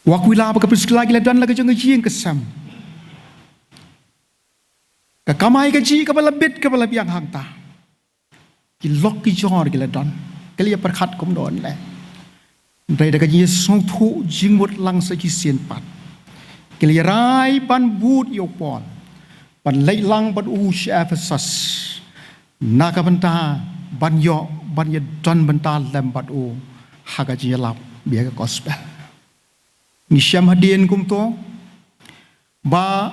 U Akwila bad ka Priskila ki la don la ka jong ka ïing ka sem. Ka kamai kajih kaba la bit kaba la biang hangta. Ki lok ki jor ki la don. Ki la ïa pyrkhat kumno leh. Hynrei da ka jingsngewthuh jingmut lang sa shisien pat, ki la ïa rai ban bud ïa u Paul ban leit lang bad u sha Ephesus na ka bynta ban ïoh ban ïa don bynta lem bad u ha ka jingïalap ïa ka gospel. Ngi shem hadien kumto ba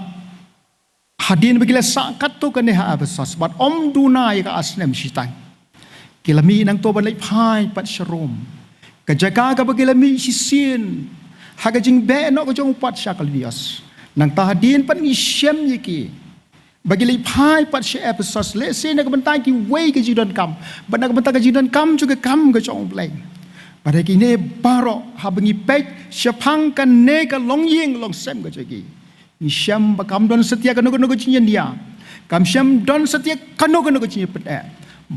hadien ba ki la sah katto katne ha Ephesus bad ym duna ïa ka ar snem shiteng, ki la mih nangto ban leit phai pat sha Rom, ka jaka kaba ki la mih shisien ha ka jingbeh noh ka jong u pat sha Klaudius. Nangta hadien pat ngi shem ïa ki ba ki leit phai pat sha Ephesus, lehse na ka bynta kiwei ka jingdonkam, bad na ka bynta ka jingdonkam jong ka kam ka jong U Blei. Bad ha kine baroh haba ngi peit shaphang kane ka longïing longsem ka jong ki, ngi shem ba kam don satia kano kano ka jingïania, kam shem don satia kano kano ka jingïapyndep.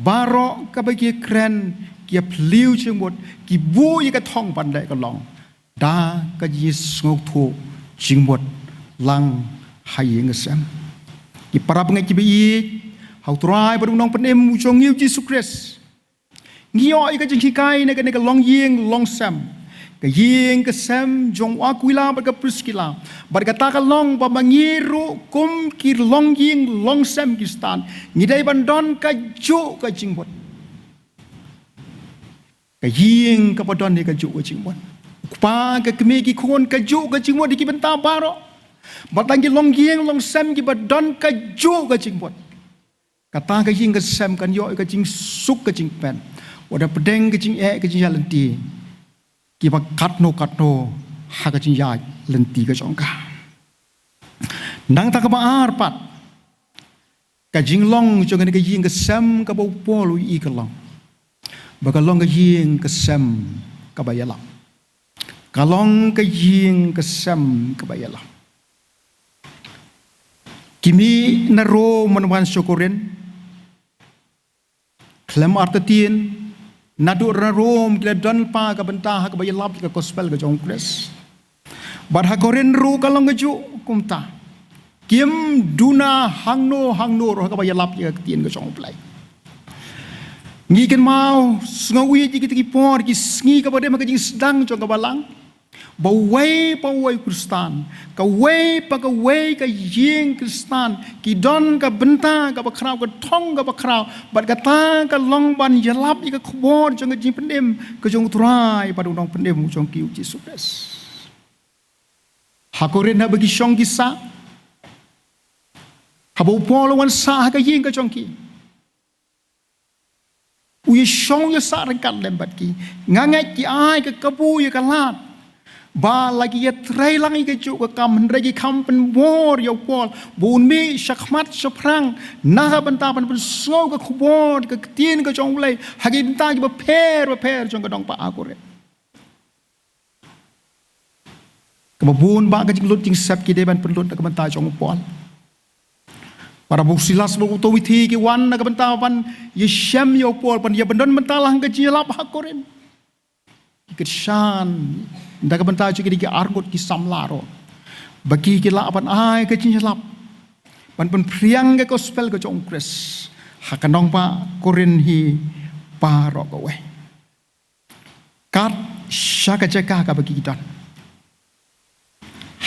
Baroh kaba ki kren, ki ïa phylliew jingmut, ki buh ïa ka thong ban leh ka long da ka jingsngewthuh jingmut lang ha ïing ha sem. Ki para bangeit kiba ïeit ha U Trai bad U Nongpynim u jong ngi U Jisu Khrist, ngi ïoh ïa ka jinghikai na kane ka longïing longsem, ka ïing ka sem jong u Akwila bad ka Priskila. Bad kata ka long ba ma ngi ruh kum ki longïing longsem Khristan, ngi dei ban don kajuh ka jingmut. Ka ïing kaba don ïa kajuh ka jingmut. U kpa, ka kmie, ki khun, kajuh ka jingmut ïa ki bynta baroh. Bad tang ki longïing longsem kiba don kajuh ka jingmut, kata ka ïing ka sem kan ïoh ïa ka jingsuk ka jingpynban. Wat la pdeng ka jingeh ka jingïaid lynti kiba katno katno ha ka jingïaid lynti ka jong ka. Nangta kaba ar pat, ka jinglong jong kane ka ïing ka sem kaba u Paul u ïohi ka long ba ka long ka ïing ka sem kaba ïalap. Ka long ka ïing ka sem kaba ïalap. Ki mih na Rom ban wan sha Korinth. Khlem artatien, naduh na Rom ki la don lypa ka bynta ha kaba ïalap ïa ka gospel ka jong U Khrist. Bad ha Korinth ruh ka long kajuh kumta. Kim duna hangno hangno ruh ha kaba ïalap ïa ka ktien ka jong U Blei. Ngi kynmaw sngewieit ïa kita ki por, ki sngi kaba dei ma ka jingsdang jong ka balang, ba uwei pa uwei u Khristan, kawei pa kawei ka ïing Khristan, ki don ka bynta kaba khraw, ka thong kaba khraw, bad kata ka long ban ïalap ïa ka khubor jong ka jingpynim ka jong U Trai bad U Nongpynim u jong ki U Jisu Khrist. Ha Korinth haba ki shong ki sah, haba u Paul u wan sah ha ka ïing ka jong ki, u ïashong ïasah ryngkat lem bad ki. Nga ngeit ki ai ka kabu ïa ka lad ba la ki ïatrei lang ïa kajuh ka kam, hynrei ki kham pynbor ïa u Paul ba un mih shakhmat shaphrang na ka bynta ban pynsngew ka khubor ka ktien ka jong U Blei ha ki bynta kiba pher bapher jong ka nongbah Korinth. Kaba bun bah ka jinglut jingsep ki dei ban pynlut na ka bynta jong u Paul. Para, ba u Silas bad u Timothi ki wan na ka bynta ban ïashem ïa u Paul, ban ïa ban don bynta lang ka jingïalap ha Korinth. Ki kyrshan da ka bynta jong ki dei ki arngut ki samla ruh, ba ki ki lah ban ai ka jingïalap, ban pynphriang ka gospel ka jong U Khrist ha ka nongbah Korinth hi baroh kawei. kat sha ka jaka kaba ki don.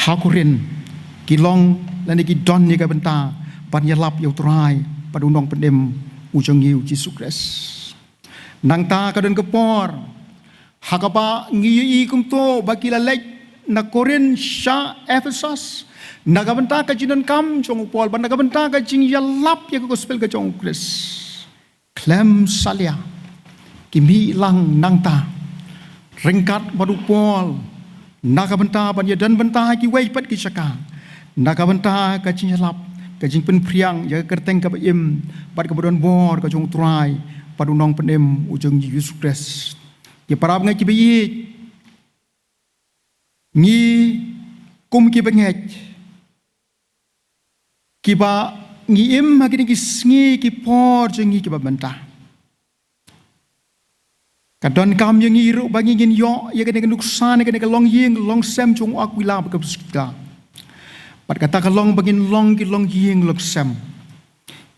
Ha Korinth ki long lane ki don ïa ka bynta ban ïalap ïa U Trai bad U Nongpynim U jong ngi U Jisu Khrist. Nangta ka don ka por ha kaba ngi ïohi kumto ba ki la leit na Korinth sha Ephesus na ka bynta ka jingdonkam jong u Paul bad na ka bynta ka jingïalap ïa ka gospel ka jong U Khrist. Khlem salia ki mih lang nangta ryngkat bad u Paul na ka bynta ban ïadon bynta ha kiwei pat ki jaka na ka bynta ka jingïalap, ka jingpynphriang ïa ka kyrteng kaba im bad kaba don bor ka jong U Trai bad U Nongpynim U jong ngi U Jisu Khrist. Ki para bangeit kiba ïeit, ngi kum ki bangeit kiba ngi im ha kine ki sngi ki por jong ngi kiba mynta. Ka donkam ïa ngi ruh ba ngi ngin ïoh ïa kane ka nuksa ne kane ka longïing longsem jong u Aquila bad ka Priskila. Bad kata ka long ba ngin long ki longïing longsem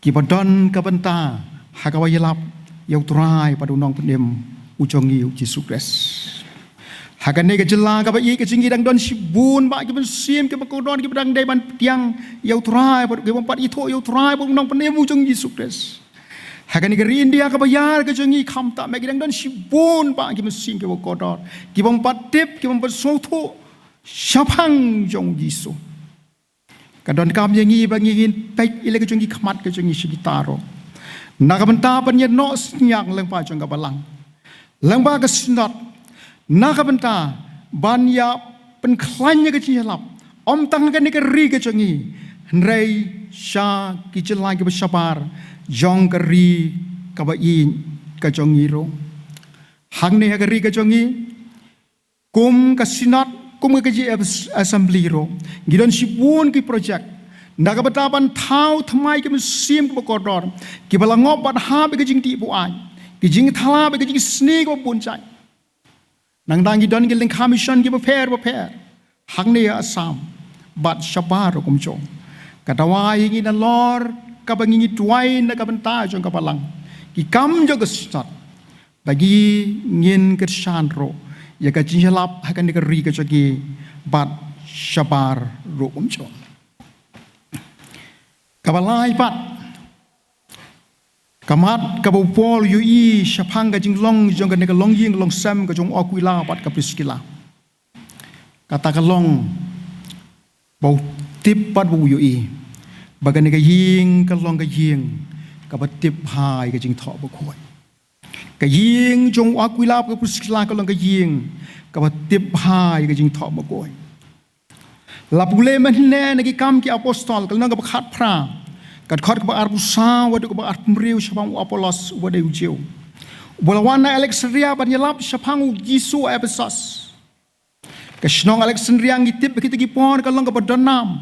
kiba don ka bynta ha kaba ïalap ïa U Trai bad U Nongpynim U jong ngi U Jisu Khrist. Ha kane ka jylla kaba ïeit ka jong ngi dang don shibun bah ki mynsiem kiba kordor kiba dang dei ban pdiang ïa U Trai bad kiba ym pat ithuh ïa U Trai bad U Nongpynim U jong ngi Jisu Khrist. Ha kane ka ri India kaba ïar ka jong ngi khamtam eh ki dang don shibun bah ki mynsiem kiba kordor kiba ym pat tip, kiba ym pat sngewthuh shaphang jong U Jisu. Ka donkam ïa ngi ba ngi ngin peit ïa la ka jong ki khmat ka jong ngi sha kita ruh na ka bynta ban ïa noh synñiang lyngba jong ka balang, lyngba ka Synod, na ka bynta ban ïa pynkhlaiñ ïa ka jingïalap ym tang ha kane ka ri ka jong ngi hynrei sha ki jylla kiba shabar jong ka ri kaba ïeit ka jong ngi ruh. Hangne ha ka ri ka jong ngi kum ka Synod, kum ka K J F Assembly ruh ngi don shibun ki project na ka bynta ban thaw thymmai ki mynsiem kiba kordor kiba la ngop bad hap ïa ka jingdih buaid, ki jingthala bad ki jingsniew kiba bun jait. Nangta ngi don ki lyngkha mission kiba pher bapher hangne ha Assam bad shabar ruh kumjuh. Ka dawa ïa ngi nalor kaba ngi ngi duwai na ka bynta jong ka balang, ki kam jong ka Synod, ba ngi ngin kyrshan ruh ïa ka jingïalap ha kane ka ri ka jong ngi bad shabar ruh kumjuh. Kaba lai pat, ka mat kaba u Paul u ïohi shaphang ka jinglong jong kane ka longïing longsem ka jong u Aquila bad ka Priskila. Kata ka long ba u tip bad ba u ïohi ba kane ka ïing ka long ka ïing kaba tip bha ïa ka jingthoh bakhuid. Ka ïing jong u Aquila bad ka Priskila ka long ka ïing kaba tip bha ïa ka jingthoh bakhuid. La pule mynhynne na Ki Kam ki Apostol ka lynnong kaba khatphra, ka dkhot kaba arphew saw haduh kaba arphew hynriew shaphang u Apollos uba dei u Jiw, uba la wan na Alexandria ban ïalap shaphang u Jisu ha Ephesus. Ka shnong Alexandria ngi tip ba kita ki por ka long kaba don nam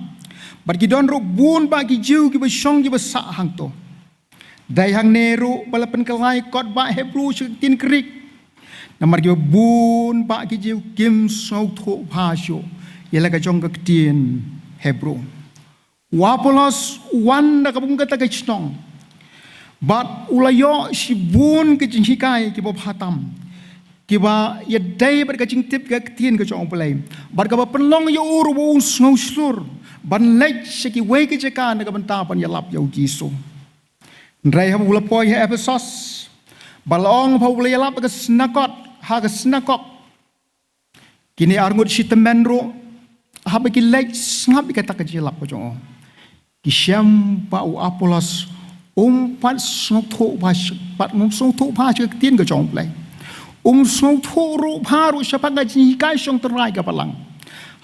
bad ki don ruh bun bah ki Jiw kiba shong kiba sah hangto. Dei hangne ruh ba la pynkylla kot bah Hebru sha ka ktien Grik. Namar kiba bun bah ki Jiw kim sngewthuh bha shuh ïa la ka jong ka ktien Hebru. U Apollos u wan da kaba kum kata ka shnong bad u la ïoh shibun ka jinghikai kiba bha tam kiba ïadei bad ka jingtip ka ktien ka jong U Blei bad kaba pynlong ïa u ruh ba un sngewshlur ban leit sha kiwei ki jaka na ka bynta ban ïalap ïa u Jisu. Hynrei haba u la poi ha Ephesus ba la ong ba u la ïalap ha ka synagog, ha ka synagog, kine arngut shi tymmen ruh haba ki leit sngap ïa kata ka jingïalap ka jong u, ki shem ba u Apollos um pat sngewthuh bha, pat um sngewthuh bha sha ka ktien ka jong U Blei. Um sngewthuh ruh bha ruh shaphang ka jinghikai shongtrai ka balang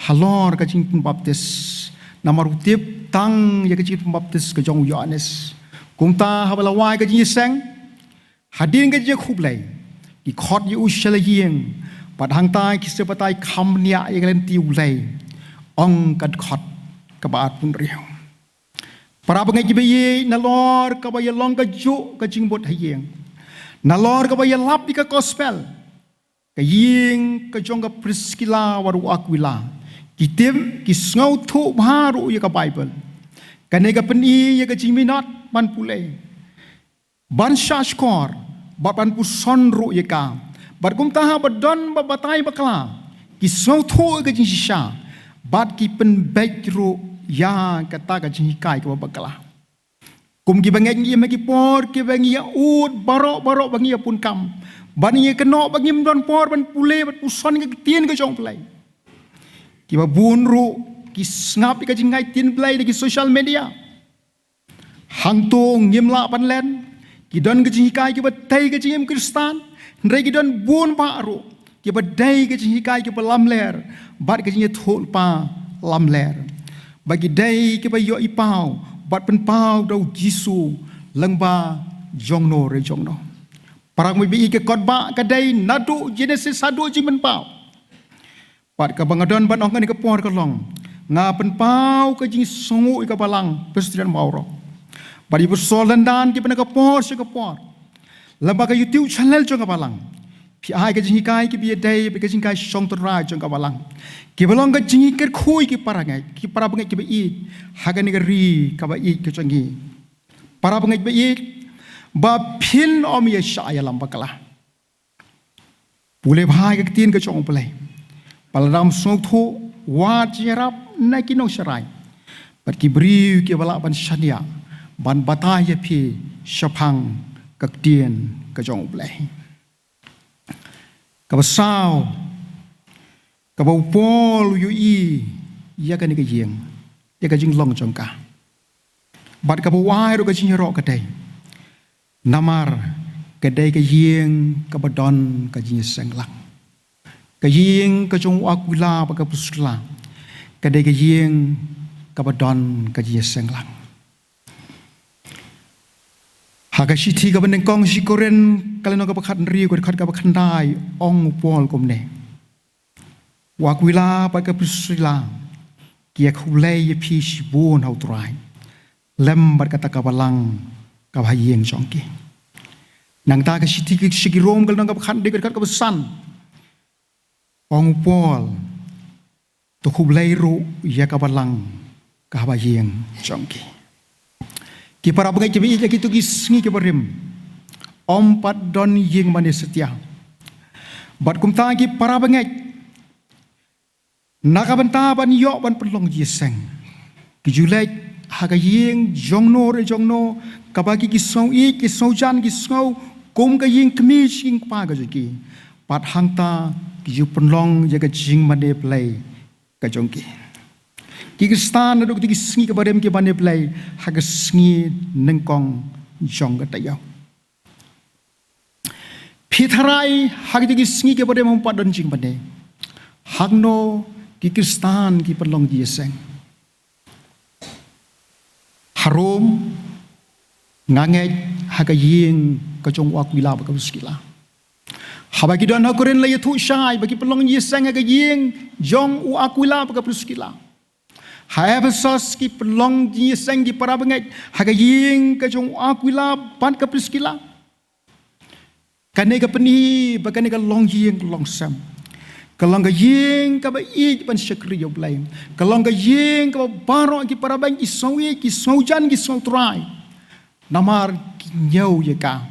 halor ka jingpynbaptis. Namar u tip tang ïa ka jingpynbaptis ka jong u Ïoannis. Kumta haba la wai ka jingïaseng, hadien ka jingkhublei, ki khot ïa u sha la ïing bad hangta ki sa batai kham bniah ïa ka lynti U Blei, ong ka dkhot kaba arphew hynriew. Para bangeit kiba ïeit, nalor kaba ïalong kajuh ka jingmut ha ïing, nalor kaba ïalap ïa ka gospel, ka ïing ka jong ka Priskila bad u Aquila ki tip, ki sngewthuh bha ruh ïa ka Baibl. Kane ka pyni ïa ka jingminot ban pule, ban shahshkor bad ban puson ruh ïa ka Bad kumta haba don ba batai bakla, ki sngewthuh ka jingshisha, bad ki pynbeit ruh ïa kata ka jinghikai kaba bakla. Kum kiba ngeit ngi ïa ki por kiba ngi ïa ud baroh baroh ba ngi ïa pun kam, bad ngi ïa kynnoh ba ngim don por ban pule bad puson ka ktien ka jong U Blei. Kiba bun ruh ki sngap ïa ka jingngai ktien Blei da ki social media. Hangto ngim lah ban len, ki don ka jinghikai kiba tei ka jingim Khristan, hynrei ki don bun bah ruh kiba dei ka jinghikai kiba lamler bad ka jingïathuhlypa lamler. Ba ki dei kiba ïoh i paw bad pynpaw da U Jisu lyngba jongno re jongno. Para bangeit ba ïeit, ka kot ba ka dei naduh Genesis haduh Jingpynpaw. Bad kaba nga don ban ong kane ka por ka long, nga pynpaw ka jingsngewnguh ïa ka balang Presbyterian Mawroh. Bad ïa baroh lyndan kiba na ka por sha ka por, lyngba ka YouTube channel jong ka balang, phi ai ka jinghikai kiba ïadei bad ka jinghikai shong tynrai jong ka balang, kiba long ka jingkyrkhu ïa ki para ngeit, ki para bangeit kiba ïeit ha kane ka ri kaba ïeit ka jong ngi. Para bangeit ba ïeit, ba phin ym ïa shah ïalam bakla. Pule bha ïa ka ktien ka jong U Blei. Ba lada ym sngewthuh, wad jingïarap na ki nongsharai bad ki briew kiba lah ban shaniah, ban batai ïa phi shaphang ka ktien ka jong U Blei. Kaba saw, kaba u Paul u ïohi ïa kane ka ïing, ïa ka jinglong jong ka, bad kaba u ai ruh ka jingïaroh ka dei, namar ka dei ka ïing kaba don ka jingïaseng lang. Ka ïing ka jong u Akwila bad ka Priskila ka dei ka ïing kaba don ka jingïaseng lang. Ha ka shithi kaba nyngkong sha ki Korinth, ka lynnong kaba khathynriew, ka dkhot kaba khyndai, ong u Paul kumne: U Akwila bad ka Priskila ki ïa khublei ïa phi shibun ha U Trai, lem bad kata ka balang kaba ha ïing jong ki. Nangta ka shithi sha ki Rom, ka lynnong kaba khathynriew, ka dkhot kaba san, ong u Paul: To khublei ruh ïa ka balang kaba ha ïing jong ki. Ki para bangeit kiba ïeit, ha kito ki sngi kiba rim, ym pat don ïing mane satia. Bad kumta ki para bangeit, na ka bynta ban ïoh ban pynlong jingïaseng, ki ju leit ha ka ïing jongno re jongno, kaba ki, ki sngew ïeit, ki sngew jan, ki sngew kum ka ïing kmie jong ki kpa ka jong ki. Bad hangta ki ju pynlong ïa ka jingmane Blei ka jong ki. Ki Khristan naduh kito ki sngi kiba rim ki mane Blei ha ka sngi nyngkong jong ka taïew. Phi tharai ha kito ki sngi kiba rim ym pat don jingmane, hangno ki Khristan ki pynlong jingïaseng? Ha Rom, nga ngeit ha ka ïing ka jong u Akwila bad ka Priskila. Haba ki don ha Korinth la ïathuh shai ba ki pynlong jingïaseng ha ka ïing jong u Akwila bad ka Priskila. Ha Ephesos ki pynlong jingïaseng, ki para bangeit, ha ka ïing ka jong u Akwila bad ka Priskila. Kane ka pynhi ba kane ka longïing ka longsem, ka long ka ïing kaba ïeit ban shakri ïa U Blei, ka long ka ïing kaba baroh ki para bangeit ki sngew ïeit, ki sngew jan, ki sngew trai, namar ki ñiew ïa ka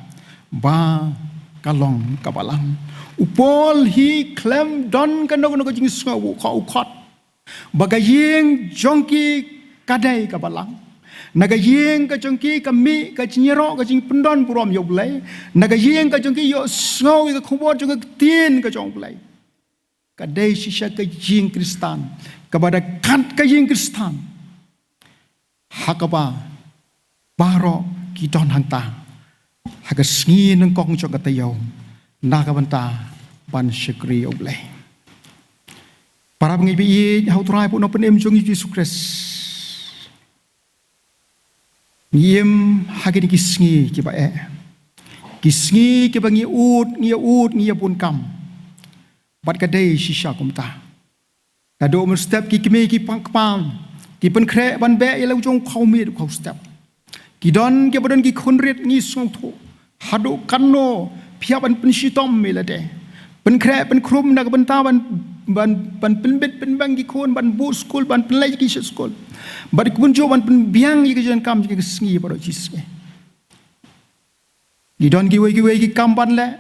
ba ka long ka balang. U Paul hi khlem don kano kano ka jingsngew u khot, u khot ba ka ïing jong ki ka dei ka balang. Na ka ïing ka jong ki ka mih ka jingïaroh, ka jingpyndon burom ïa U Blei. Na ka ïing ka jong ki ïohsngew ïa ka khubor jong ka ktien ka jong U Blei. Ka dei shisha ka ïing Khristan, kaba da kat ka ïing Khristan ha kaba baroh ki don hangta ha ka sngi nyngkong jong ka taïew, na ka bynta ban shakri ïa U Blei. Para bangeit ba ïeit ha U Trai bad u Nongpynim jong ngi Jisu Khrist, ngi im ha kine ki sngi kiba eh, ki sngi kiba ngi ud, ngi ïa ud, ngi ïa bun kam. Bad ka dei shisha kumta. Naduh mynstep ki kmie ki pang kpang ki pynkhreh ban beh ïa la u jong u khawmiet u khawstep. Ki don kiba don ki khun rit, ngi sngewthuh. Haduh katno phi hap ban pynshitom ïa lade, pynkhreh pynkhrum na ka bynta ban, ban, ban pynbit pynbang ki khun, ban buh skul, ban pynleit ki sha skul, bad kumjuh ban pynbiang ïa ka jingdonkam jong ki ha ka sngi baroh shi sngi. Ki don kiwei kiwei ki kam ban leh.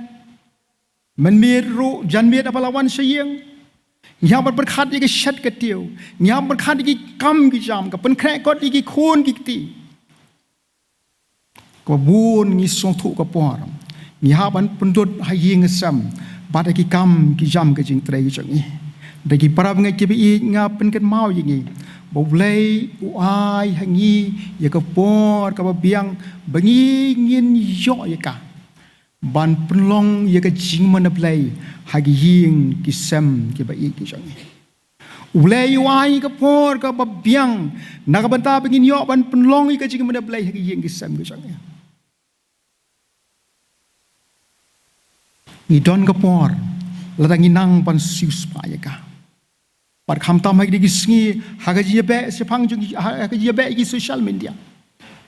Mynmiet ruh, janmiet haba la wan sha ïing, ngi hap ban pyrkhat ïa ka shet ka tiew, ngi hap ban pyrkhat ïa ki kam ki jam, ka pynkhreh kot ïa ki khun ki kti. Kaba bun ngi sngewthuh ka por ngi hap ban pyndut ha ïing ha sem bad ha ki kam ki jam ka jingtrei ka jong ngi. Da ki para bangeit kiba ïeit, nga pynkynmaw ïa ngi ba U Blei u ai ha ngi ïa ka por kaba biang ba ngi ngin ïoh ïa ka ban pynlong ïa ka jingmane Blei ha ki ïing ki sem kiba ïeit ki jong ngi. U Blei u ai ka por kaba biang na ka bynta ba ngin ïoh ban pynlong ïa ka jingmane Blei ha ki ïing ki sem ki jong ngi. Ngi don ka por lada ngi nang ban siewspah ïa ka. Bad khamtam ha kine ki sngi, ha ka jingïabeh shaphang jong ki, ha ka jingïabeh ki social media,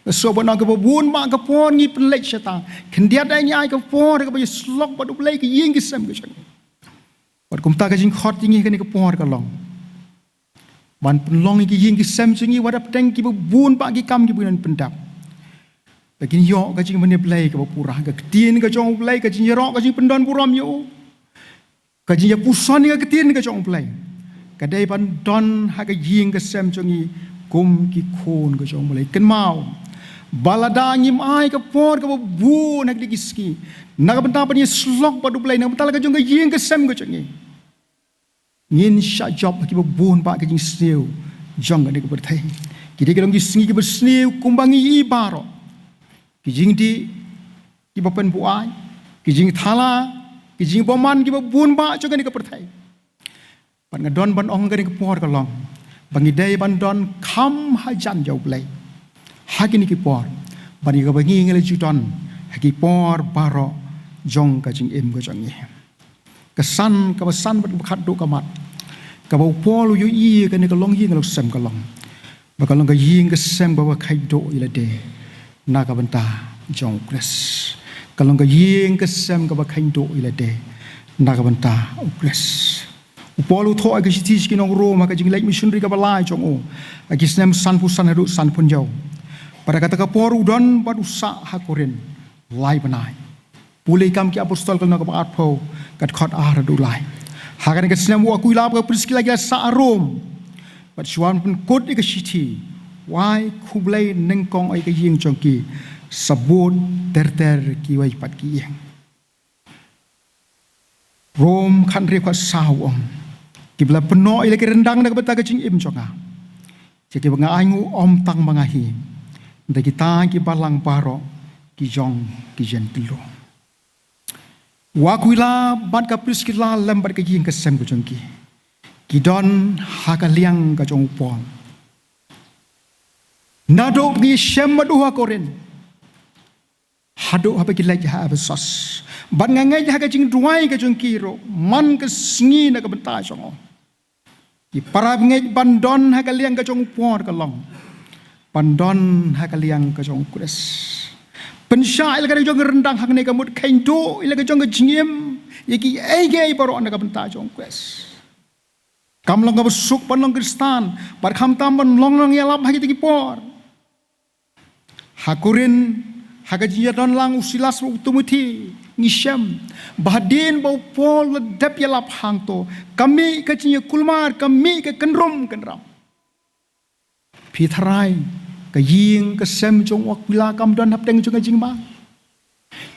shuh ban ong kaba bun ba ka por ngi pynleit shata. Khyndiat ngi ai ka por kaba ïasyllok bad U Blei ki ïing ki sem ki jong ngi. Bad kumta ka jingkhot ïa ngi ha kane ka por ka long ban pynlong ïa ki ïing ki sem jong ngi wat hapdeng kiba bun ba ki kam kiba ngi pyndap, ba kin ïoh ka jingmane Blei kaba pura, ka ktien ka jong U Blei, ka jingïaroh, ka jingpyndon burom ïa u, ka jingïapuson ïa ka ktien ka jong U Blei, ka dei ban don ha ka ïing ka sem jong ngi kum ki khun ka jong U Blei. Kynmaw ba lada ngim ai ka por kaba bun ha kine ki sngi na ka bynta ban ïasyllok bad U Blei na ka bynta la ka jong ka ïing ka sem ka jong ngi, ngin shah jop ha kiba bun ba ki jingsniew jong kane ka pyrthei. Ki dei ki long ki sngi kiba sniew kumba ngi ïohi baroh. Ki jingdih kiba pynbuaid, ki jingthala, ki jingbymman kiba bun ba jong kane ka pyrthei. Bad nga don ban ong kane ka por ka long ba ngi dei ban don kham hajan ïa U Blei ha kine ki por, bad ïa kaba ngi ngi la ju don ha ki por baroh jong ka jingim ka jong ngi. Ka san, kaba san bad kaba khatduh ka mat kaba u Paul u ïohi ïa kane ka longïing ka longsem ka long ba ka long ka ïing ka sem kaba kheiñ duh ïa lade na ka bynta jong U Khrist. Ka long ka ïing ka sem kaba kheiñ duh ïa lade na ka bynta U Khrist. U Paul u thoh ïa ka shithi sha ki nong Rom ha ka jingleit missionary kaba lai jong u, ha ki snem sanphew san haduh sanphew hynñiew. Bad ha kata ka por u don bad u sah ha Korinth lai bnai. Pule Kam ki Apostol ka lynnong kaba arphew, ka dkhot ar haduh lai. Ha kane ka snem u Akwila bad ka Priskila ki la sah ha Rom. Bad shuwa ban pynkut ïa ka shithi, u ai khublei nyngkong ïa ka ïing jong ki, sa bud ter ter kiwei pat ki ïing. Rom khathynriew khatsaw u ong, kiba la pynnoh ïa la ki ryndang na ka bynta ka jingim jong nga, ïa kiba nga ainguh ym tang ma nga hi, hynrei kita ki balang baroh ki jong ki Jentil ruh. U Akwila bad ka Priskila lem bad ka ïing ka sem ka jong ki, ki don ha ka liang ka jong u Paul. Naduh ba ngi shem bad u ha Korinth haduh haba ki leit ha Ephesos. Bad nga ngeit ha ka jingduwai ka jong ki ruh man ka sngi na ka bynta jong u. Ki para bangeit, ban don ha ka liang ka jong u Paul ka long ban don ha ka liang ka jong U Khrist. Pynshah ïa la ka jong ka ryndang hangne ka mut kheiñ duh ïa la ka jong ka jingim ïa kiei kiei baroh na ka bynta jong U Khrist. Kam long kaba suk ban long Khristan bad khamtam ban long nongïalap ha kita ki por. Ha Korinth, ha ka jingïadon lang u Silas bad u Timothi, ngi shem ba hadien ba u Paul u la dep ïalap hangto, ka mih ka jingïakulmar, ka mih ka kynrum kynram. Phi tharai ka ïing ka sem jong u Akwila kam don hapdeng jong ka jingma?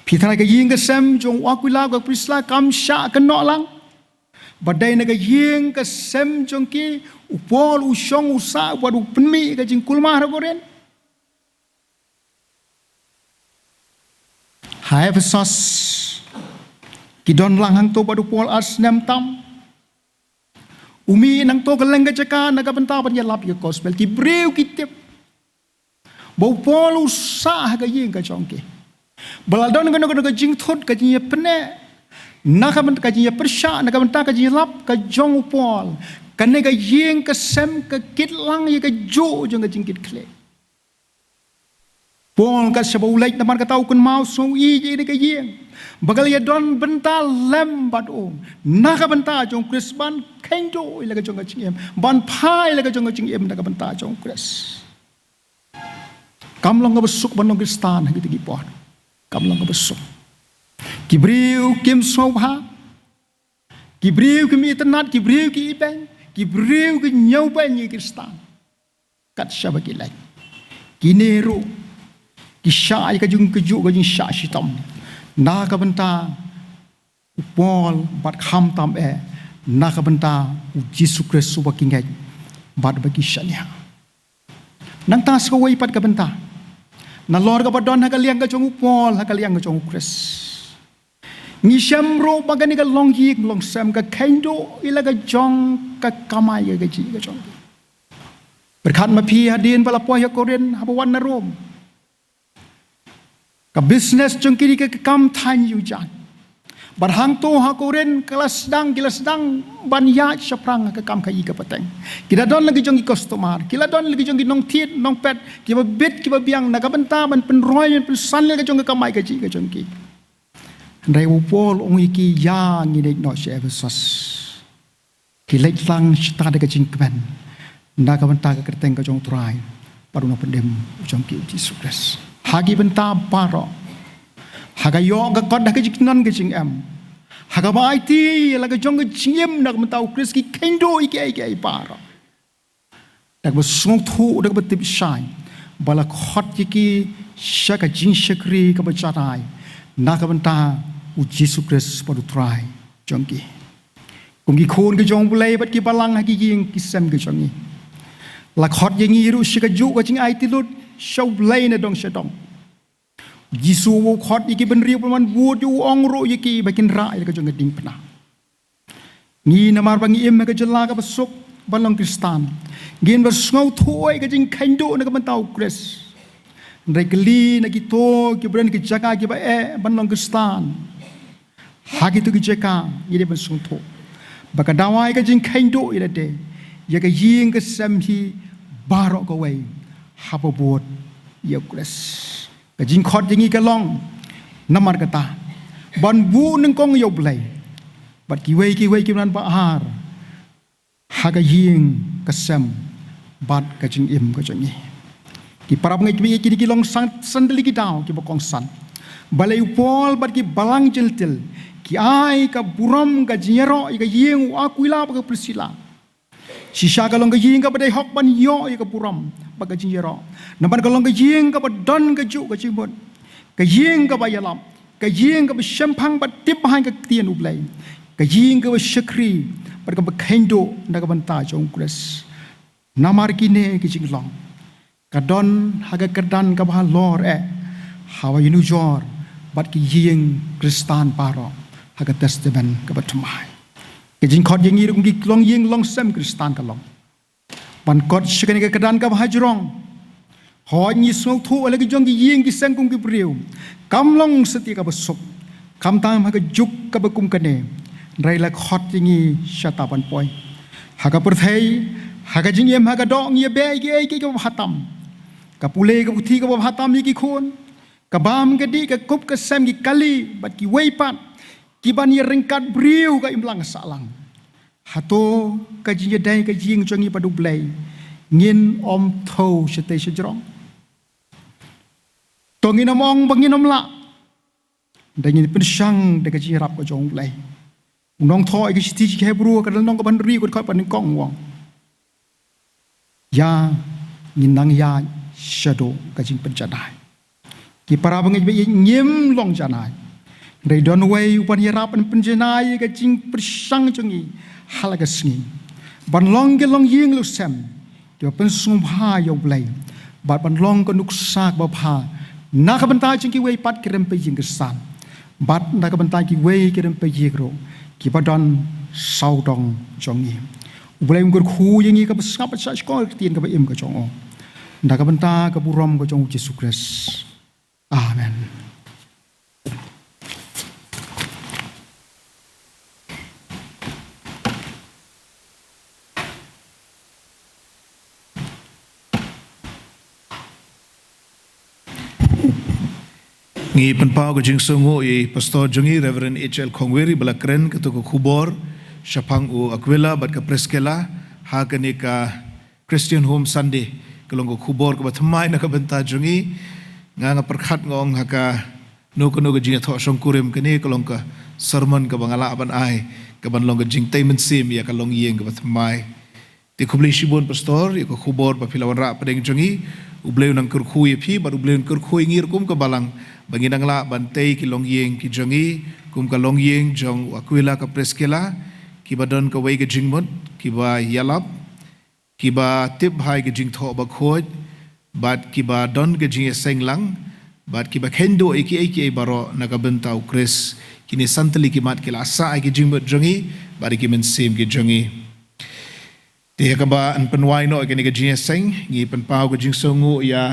Phi tharai ka ïing ka sem jong u Akwila, ka Priskila kam shah kynnoh lang ba dei na ka ïing ka sem jong ki u Paul u shong u sah bad u pynmih ka jingkulmar ha Korinth? Ha Ephesos ki don lang hangto bad u Paul ar snem tam. U mih nangto kylleng ka jaka na ka bynta ban ïalap ïa ka gospel. Ki briew ki tip ba u Paul u sah ha ka ïing ka jong ki. Ba la don kano kano ka jingthut, ka jingïapynneh na ka bynta, ka jingïapyrshah na ka bynta ka jingïalap ka jong u Paul, kane ka ïing ka sem ka kit lang ïa kajuh jong ka jingkitkhlieh. Paul kat shaba u leit namar kata u kynmaw sngew ïeit ïa kane ka ïing ba ka la ïadon bynta lem bad u na ka bynta jong U Khrist, ban kheiñ duh ïa la ka jong ka jingim, ban phai ïa la ka jong ka jingim na ka bynta jong U Khrist. Kam long kaba suk ban long Khristan ha kita ki por. Kam long kaba suk. Ki briew kim sngewbha. Ki briew ki mih itynnad, ki briew ki ibeiñ, ki briew ki ñiewbeiñ ïa ki Khristan. Kat shaba ki leit, kine ruh ki shah ïa ka jingkyrkhu, ka jingshah shitom na ka bynta u Paul bad khamtam eh na ka bynta u Jisu Khrist uba ki ngeit bad ba ki shaniah. Nangta sa kawei pat ka bynta, nalor kaba don ha ka liang ka jong u Paul, ha ka liang ka jong u Khrist, ngi shem ruh ba kane ka longïing longsem ka kheiñ duh ïa la ka jong ka kamai ka kajih ka jong ki. Pyrkhat ma phi, hadien ba la poi ha Korinth, haba wan na Rom, ka business jong ki dei ka kam thaiñ ïa u jait. Bad hangto ha Korinth ka la sdang, ki la sdang ban ïaid shaphrang ha ka kam khaïi ka pateng. Ki la don la ki jong ki customer, ki la don la ki jong ki nongthied nongpet, kiba bit kiba biang na ka bynta ban pynroi ban pynsan la ka jong ka kamai kajih ka jong ki. Hynrei u Paul u ong ïa ki, ïa ngin leit noh sha Ephesus. Ki leit lang shata da ka jingkmen na ka bynta ka kyrteng ka jong u Trai bad u Nongpynim jong ki u Jisu Khrist. Ha ki bynta baroh, ha ka ïoh ka kot, ha ka jingkmen ka jingem, ha kaba aiti la ka jong ka jingim na ka bynta u Khrist, ki kheiñ duh ïa kiei kiei baroh. Da kaba sngewthuh, da kaba tip shai ba la khot ïa ki sha ka jingshakri kaba janai na ka bynta u Jisu Khrist bad u Trai jong ki. Kum ki khun ki jong u Blei bad ki balang ha ki ïing ki sem ki jong ngi, la khot ïa ngi ruh sha kajuh ka jingaiti lut sha u Blei na dong sha dong. U Jisu u khot ïa ki bynriew ban wan bud ïa u, u ong ruh ïa ki ba kin rah ïa la ka jong ka diengphna. Ngi, namar ba ngi im ha ka jylla kaba suk ban long Khristan, ngin ba sngewthuh ïa ka jingkheiñ duh na ka bynta u Khrist. Hynrei kylli na kito kiba don ki jaka kiba eh ban long Khristan, ha kito ki jaka ngi dei ban sngewthuh ba ka dawai ka jingkheiñ duh ïa lade, ïa ka ïing ka sem hi baroh kawei, haba bud ïa u Khrist. Ka jingkhot ïa ngi ka long namar kata, ban buh nyngkong ïa u Blei bad kiwei kiwei ki bynta ba ar ha ka ïing ka sem bad ka jingim ka jong ngi. Ki para bangeit, kine ki long san, san tylli ki daw kiba kongsan. Balei u Paul bad ki balang Jentil ki ai ka burom, ka jingïaroh ïa ka ïing u Akwila bad ka Prisila? Shisha ka long ka ïing kaba dei hok ban ïoh ïa ka burom bad ka jingïaroh, namar ka long ka ïing kaba don kajuh ka jingmut, ka ïing kaba ïalap, ka ïing kaba shemphang bad tip bha ïa ka ktien u Blei, ka ïing kaba shakri bad kaba kheiñ duh na ka bynta jong u Khrist. Namar kine ki jinglong ka don ha ka kyrdan kaba halor eh, haba ïanujor bad ki ïing Khristan baroh ha ka Testament kaba Thymmai. Ka jingkhot ïa ngi ruh kum ki longïing longsem Khristan ka long ban kot sha kane ka kyrdan kaba hajrong. Hooid, ngi sngewthuh ïa la ki jong ki ïing ki sem kum ki briew kam long satia kaba suk, khamtam ha ka juk kaba kum kane. Hynrei la khot ïa ngi shata ban poi ha ka pyrthei, ha ka jingim, ha ka doh, ngi ïabeh ïa kiei kiei kiba bha tam. Ka pule ka puthi kaba bha tam ïa ki khun, ka bam ka dih, ka kup ka sem, ki kali bad kiwei pat ki ban ïaryngkat briew ka imlang sahlang. Hato ka jingïadei ka jong ngi bad u Blei ngin ym thew shatei shajrong? To ngin ym ong ba ngin ym lah, hynrei ngin pynshang da ka jingïarap ka jong u Blei. U nongthoh ïa ka shithi sha ki Hebru, ka lynnong kaba hynriew, ka dkhot ba nyngkong, u ong, ïa, ngin nang ïaid shaduh ka jingpynjanai. Ki para bangeit ba ïeit, ngim long janai, hynrei don uwei u ban ïarap ban pynjanai ïa ka jingpyrshang jong ngi ha la ka sngi, ban long ki longïing longsem kiba pynsngewbha ïa u Blei bad ban long ka nuksa kaba bha na ka bynta jong kiwei pat ki rympei ïing Khristan bad na ka bynta kiwei ki rympei ïing ruh kiba don sawdong jong ngi. U Blei un kyrkhu ïa ngi, kaba sngap bad shah shkor ïa ka ktien kaba im ka jong u, na ka bynta ka burom ka jong u Jisu Khrist. Amen. Ngi pynpaw ka jingsngewnguh ïa i Pastor jong ngi, Reverend H L Khongwir, iba la kren kato ka khubor shaphang u Aquila bad ka Priskilla ha kane ka Christian Home Sunday. Ka long ka khubor kaba thymmai na ka bynta jong ngi. Nga, nga pyrkhat, nga ong ha kano kano ka jingïathoh shongkurim, kane ka long ka sermon kaba nga lah ban ai kaban long ka jingtei mynsiem ïa ka longïing kaba thymmai. Te khublei shibun Pastor ïa ka khubor ba phi la wanrah pdeng jong ngi. U Blei un nang kyrkhu ïa phi bad U Blei un kyrkhu ïa ngi ruh kum ka balang ba ngin nang lah ban tei ki longïing ki jong ngi kum ka longïing jong u Aquila ka Priskila, kiba don kawei ka jingmut, kiba ïalap, kiba tip bha ïa ka jingthoh bakhuid bad kiba don ka jingïaseng lang bad kiba kheiñ duh ïa kiei kiei baroh na ka bynta U Khrist. Kine san tylli ki mat ki la sah ïa ki jingmut jong ngi bad ïa ki mynsiem ki jong ngi. Te ha kaba yn pynwai noh ïa kane ka jingïaseng, ngi pynpaw ka jingsngewnguh ïa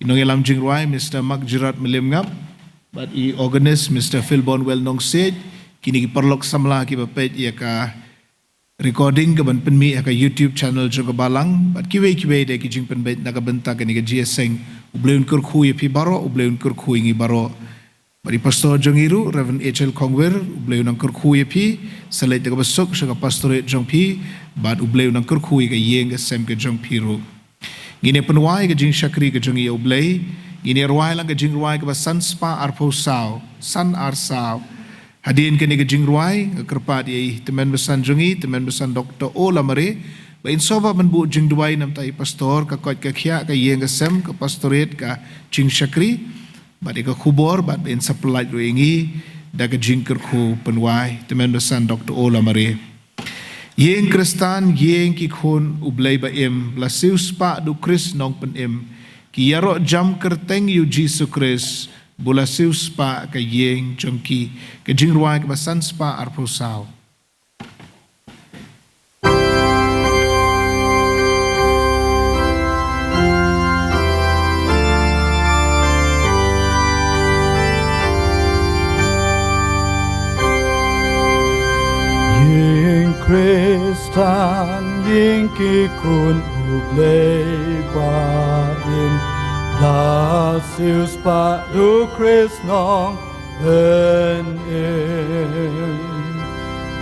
i nongïalam jingrwai Mister Mark Gerard Mylliem Ngap bad i organist Mister Philbon Well Nongsiej, kine ki paralok samla kiba peit ïa ka recording kaban pynmih ha ka YouTube channel jong ka balang bad kiwei kiwei de ki jingpynbeit na ka bynta kane ka jingïaseng. U Blei un kyrkhu ïa phi baroh, U Blei un kyrkhu ïa ngi baroh. Bad i Pastor jong ngi ruh, Reverend H L Kongwir, U Blei un nang kyrkhu ïa phi, sa leit da kaba suk sha ka pastorate jong phi, bad U Blei un nang kyrkhu ïa ka ïing ka sem ka jong phi ruh. Ngin ïa pynwai ka jingshakri ka jong ngi ïa U Blei. Ngin ïa rwai lang ka jingrwai kaba san spah arphew saw, san ar saw. Hadien kane ka jingrwai, nga kyrpad ïa i tymmen basan jong ngi, tymmen basan Doktor O Lamare, ba in sngewbha ban buh jingduwai namar i Pastor, ka koit ka khiah, ka ïing ka sem, ka pastorate, ka jingshakri bad ïa ka khubor bad ba in sa pyllait ruh ïa ngi da ka jingkyrkhu pynwai. Tymmen basan Doktor O Lamare. Ïing Khristan, ïing ki khun U Blei ba im, la siewspah da U Khrist Nongpynim. Ki ïaroh jam kyrteng ïa U Jisu Khrist, bad la siewspah ka ïing jong ki. Ka jingrwai kaba san spah arphew saw. Ïing Khristan, ïing ki khun U Blei ba im, la siewspah da U Khrist Nongpynim.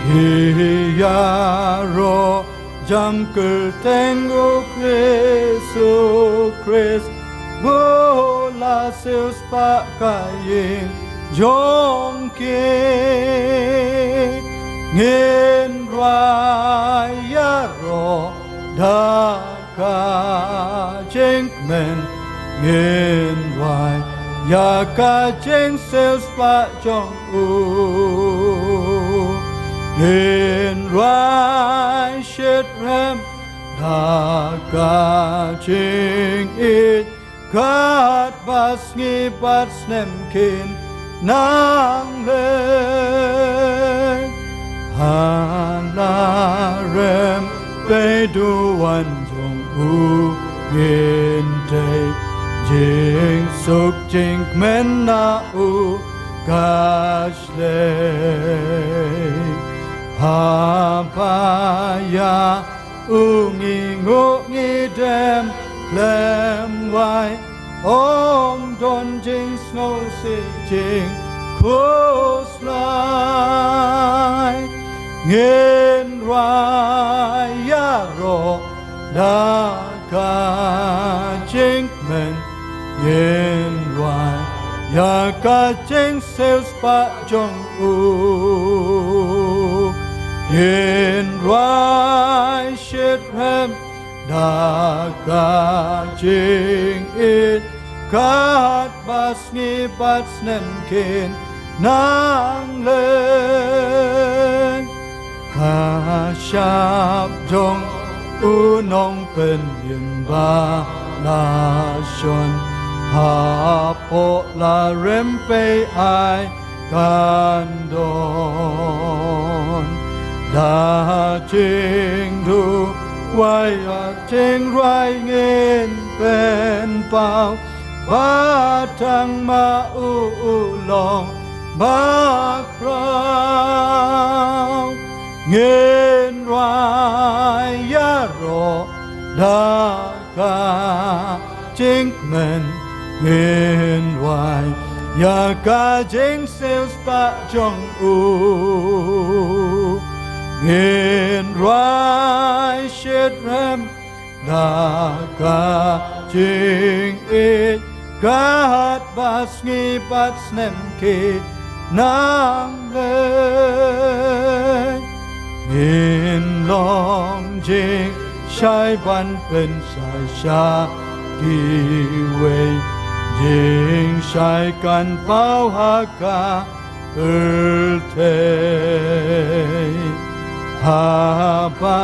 Ki ïaroh jam kyrteng U Khrist, U Khrist, bad la siewspah ka ïing jong ki. Ngin rwai ïaroh da ka jingkmen, ngin rwai ïa ka jingsiewspah jong u. Ngin rwai shitrhem da ka jingïeit, katba sngi bad snem kin nang leit. Ha la rem pei duwan jong u ngin tei, jingsuk jingkmen na u ka shlei. Haba ïa u ngi nguh ngi dem khlem wai, ym don jingsngewsih jingkhuslai. Ngin rwai ïaroh da ka jingkmen, ngin rwai ïa ka jingsiewspah jong u. Ngin rwai shitrhem da ka jingïeit, katba sngi bad snem kin nang leit. Ka shap jong u Nongpynim ba la shon, hapoh la rem pei ai kan don. Da jingduwai, da jingrwai ngin pynpaw ba tang ma u u long bakhraw. Ngin rwai ïaroh da ka jingkmen, ngin rwai ïa ka jingsiewspah jong u. Ngin rwai shitrhem da ka jingïeit, katba sngi bad snem kin nang leit. Ngin long jingshai ban pynshai sha kiwei, jingshai kan paw ha ka pyrthei. Haba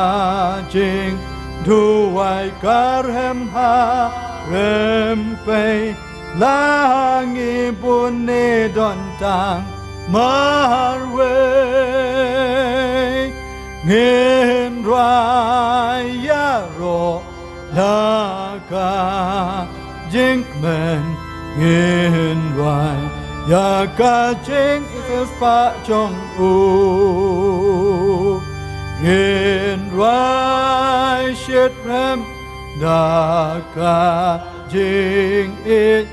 jingduwai ka rem ha rem pei, la ngi bun ne don tang marwei. Ngin rwai ïaroh da ka jingkmen, ngin rwai ïa ka jingsiewspah jong u. Ngin rwai shitrhem da ka jingïeit,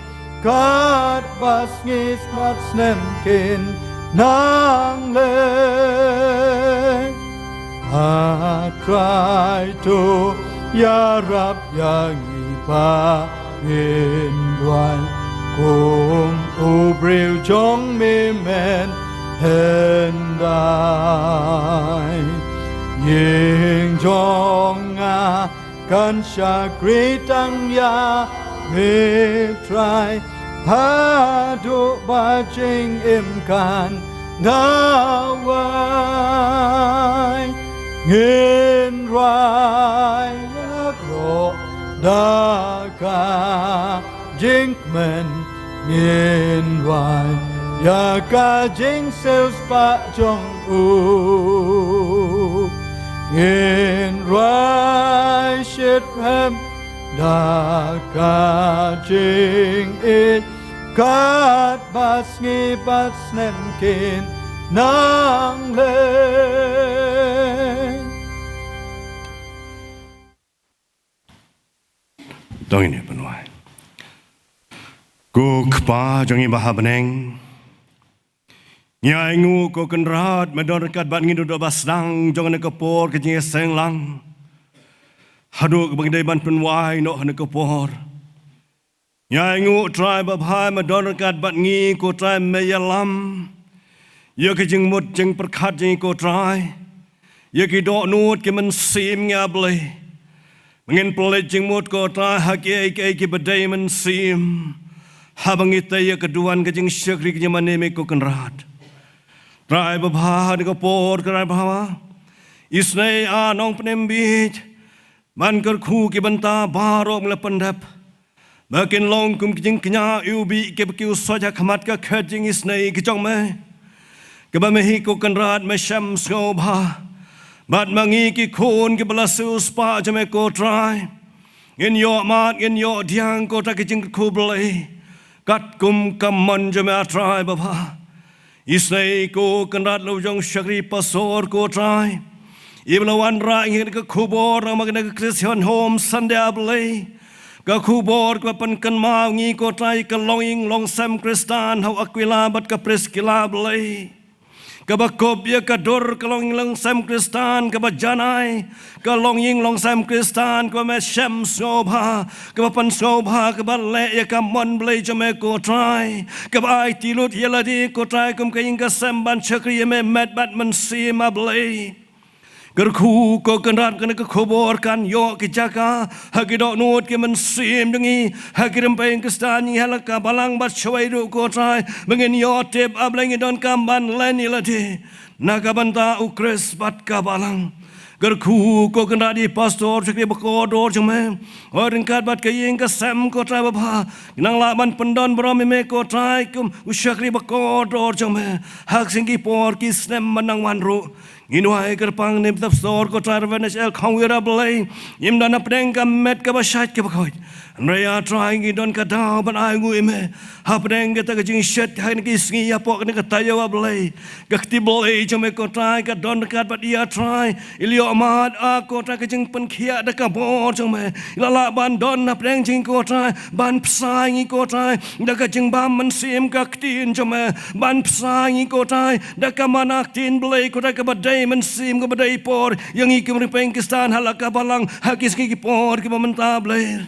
katba sngi bad snem kin nang leit. A Trai, to ïarap ïa ngi ba ngin rwai kum u briew jong me mynhyndai. Ïing jong nga kan shakri tang ïa me Trai, haduh ba jingim kan da wai. Ngin rwai ïaroh da ka jingkmen, ngin rwai ïa ka jingsiewspah jong u. Ngin rwai shitrhem da ka jingïeit, katba sngi bad snem kin nang leit. To ngin ïa pynwai. Ko Kpa jong ngi ba ha bneng, ngi ainguh, ko Kynrad, me don ryngkat bad ngi naduh ba sdang jong kane ka por ka jingïaseng lang haduh kaba ngi dei ban pynwai noh ha kane ka por. Ngi ainguh, Trai babha, me don ryngkat bad ngi, ko Trai, me ïalam ïa ka jingmut jingpyrkhat jong ngi, ko Trai, ïa ki dohnud ki mynsiem, ngi, A Blei, ba ngin pynleit jingmut, ko Trai, ha kiei kiei kiba dei mynsiem, haba ngi tei ïa ka duwan ka jingshakri ka jingmane me, ko Kynrad. Trai babha, ha kane ka por, Trai babha, isynei, A Nongpynim Bieit, ban kyrkhu ki bynta baroh me la pyndep, ba kin long kum ki jingkñia iwbih kiba kiew soit ha khmat ka khet jingisynei ka jong me, kaba me hi, ko Kynrad, me shem sngewbha. Bad ma ngi ki khun kiba la siewspah jong me, ko Trai, ngin ïoh mad, ngin ïoh pdiang, ko Trai, ki jingkyrkhu Blei katkum ka mon jong me, A Trai babha. Isynei, ko Kynrad, la u jong u shakri pastor, ko Trai, iba la wanrah ïa kane ka khubor namar kane ka Christian Home Sunday, A Blei. Ka khubor kaba pynkynmaw ïa ngi, ko Trai, ka longïing longsem Khristan ha u Aquila bad ka Priskila, A Blei, kaba kup ïa ka dur ka longïing longsem Khristan kaba janai, ka longïing longsem Khristan kaba me shem sngewbha, kaba pynsngewbha, kaba leh ïa ka mon Blei jong me, ko Trai, kaba aiti lut ïa lade, ko Trai, kum ka ïing ka sem ban shakri ïa me met bad mynsiem, A Blei. Kyrkhu, ko Kynrad, kane ka khubor kan ïoh ki jaka ha ki dohnud ki mynsiem jong ngi, ha ki rympei Khristan jong ngi ha la ka balang bad shawei ruh, ko Trai, ba ngin ïoh tip, A Blei, ngi donkam ban len ïa lade na ka bynta u Khrist bad ka balang. Kyrkhu, ko Kynrad, ïa i pastor, shakri bakordor jong me, ryngkat bad ka ïing ka sem, ko Trai babha, nang lah ban pyndon burom ïa me, ko Trai, kum u shakri bakordor jong me ha ki sngi, ki por, ki snem ba nang wan ruh. Ngin wai kyrpang ïa i pastor, ko Trai, Reverend H L Khongwir, A Blei, im don hapdeng ka met kaba shait kaba koit. Hynrei, A Trai, ngi don ka daw ban ainguh ïa me hapdeng kata ka jingshet ha kine ki sngi hapoh kane ka taïew, A Blei. Ka kti Blei jong me, ko Trai, ka don ryngkat bad i, A Trai. I la ïoh mad, A, ko Trai, ka jingpynkhiah da ka bor jong me. I la lah ban don hapdeng jong ngi, ko Trai, ban bsa ïa ngi, ko Trai, da ka jingbam mynsiem ka ktien jong me, ban bsa ïa ngi, ko Trai, da ka mana ktien Blei, ko Trai, kaba dei mynsiem, kaba dei por ïa ngi kum rympei Khristan ha la ka balang ha ki sngi, ki por kiba mynta, Blei.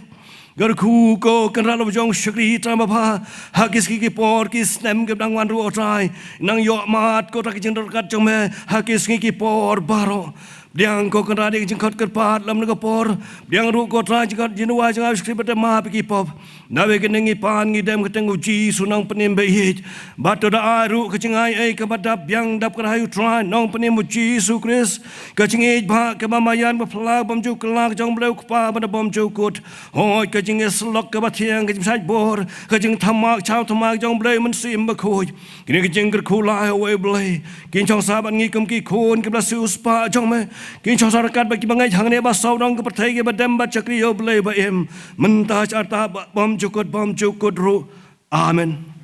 Kyrkhu ko Kynrad la jong shakri Trai babha, ha ki sngi ki por ki snem ki dang wan ruh, O Trai. Nang ïoh mad ko Trai ki jingdonkam jong me ha ki sngi ki por baroh. Pdiang ko Kynrad ïa ki jingkhot kyrpad lem na ka por. Pdiang ruh ko Trai jingkhot jingduwai jong nga shakri ba te map ïa ki pop. Naba kine ngi pan ngi dem kyrteng U Jisu Nongpynim ba ïeit. Bad to da ai ruh ka jingai ei kaba dap biang dap kyrhai U Trai Nongpynim U Jisu Khrist. Ka jingïeit ba kaba maïan ba phylla bymjukut la ka jong U Blei U Kpa ba da bymjukut. Hooid ka jingïasyllok kaba thiang, ka jingshait bor, ka jingthamak shaw thamak jong U Blei Mynsiem Bakhuid. Kine ki jingkyrkhu la ha uwei U Blei. Kin shong sah bad ngi kum ki khun kiba la siewspah jong me. Kin shong sah ryngkat bad kiba ngeit hangne ba saw dong ka pyrthei kiba dem bad shakri ïa U Blei ba im. Mynta sha arta bad bymjukut bymjukut ruh. Amen.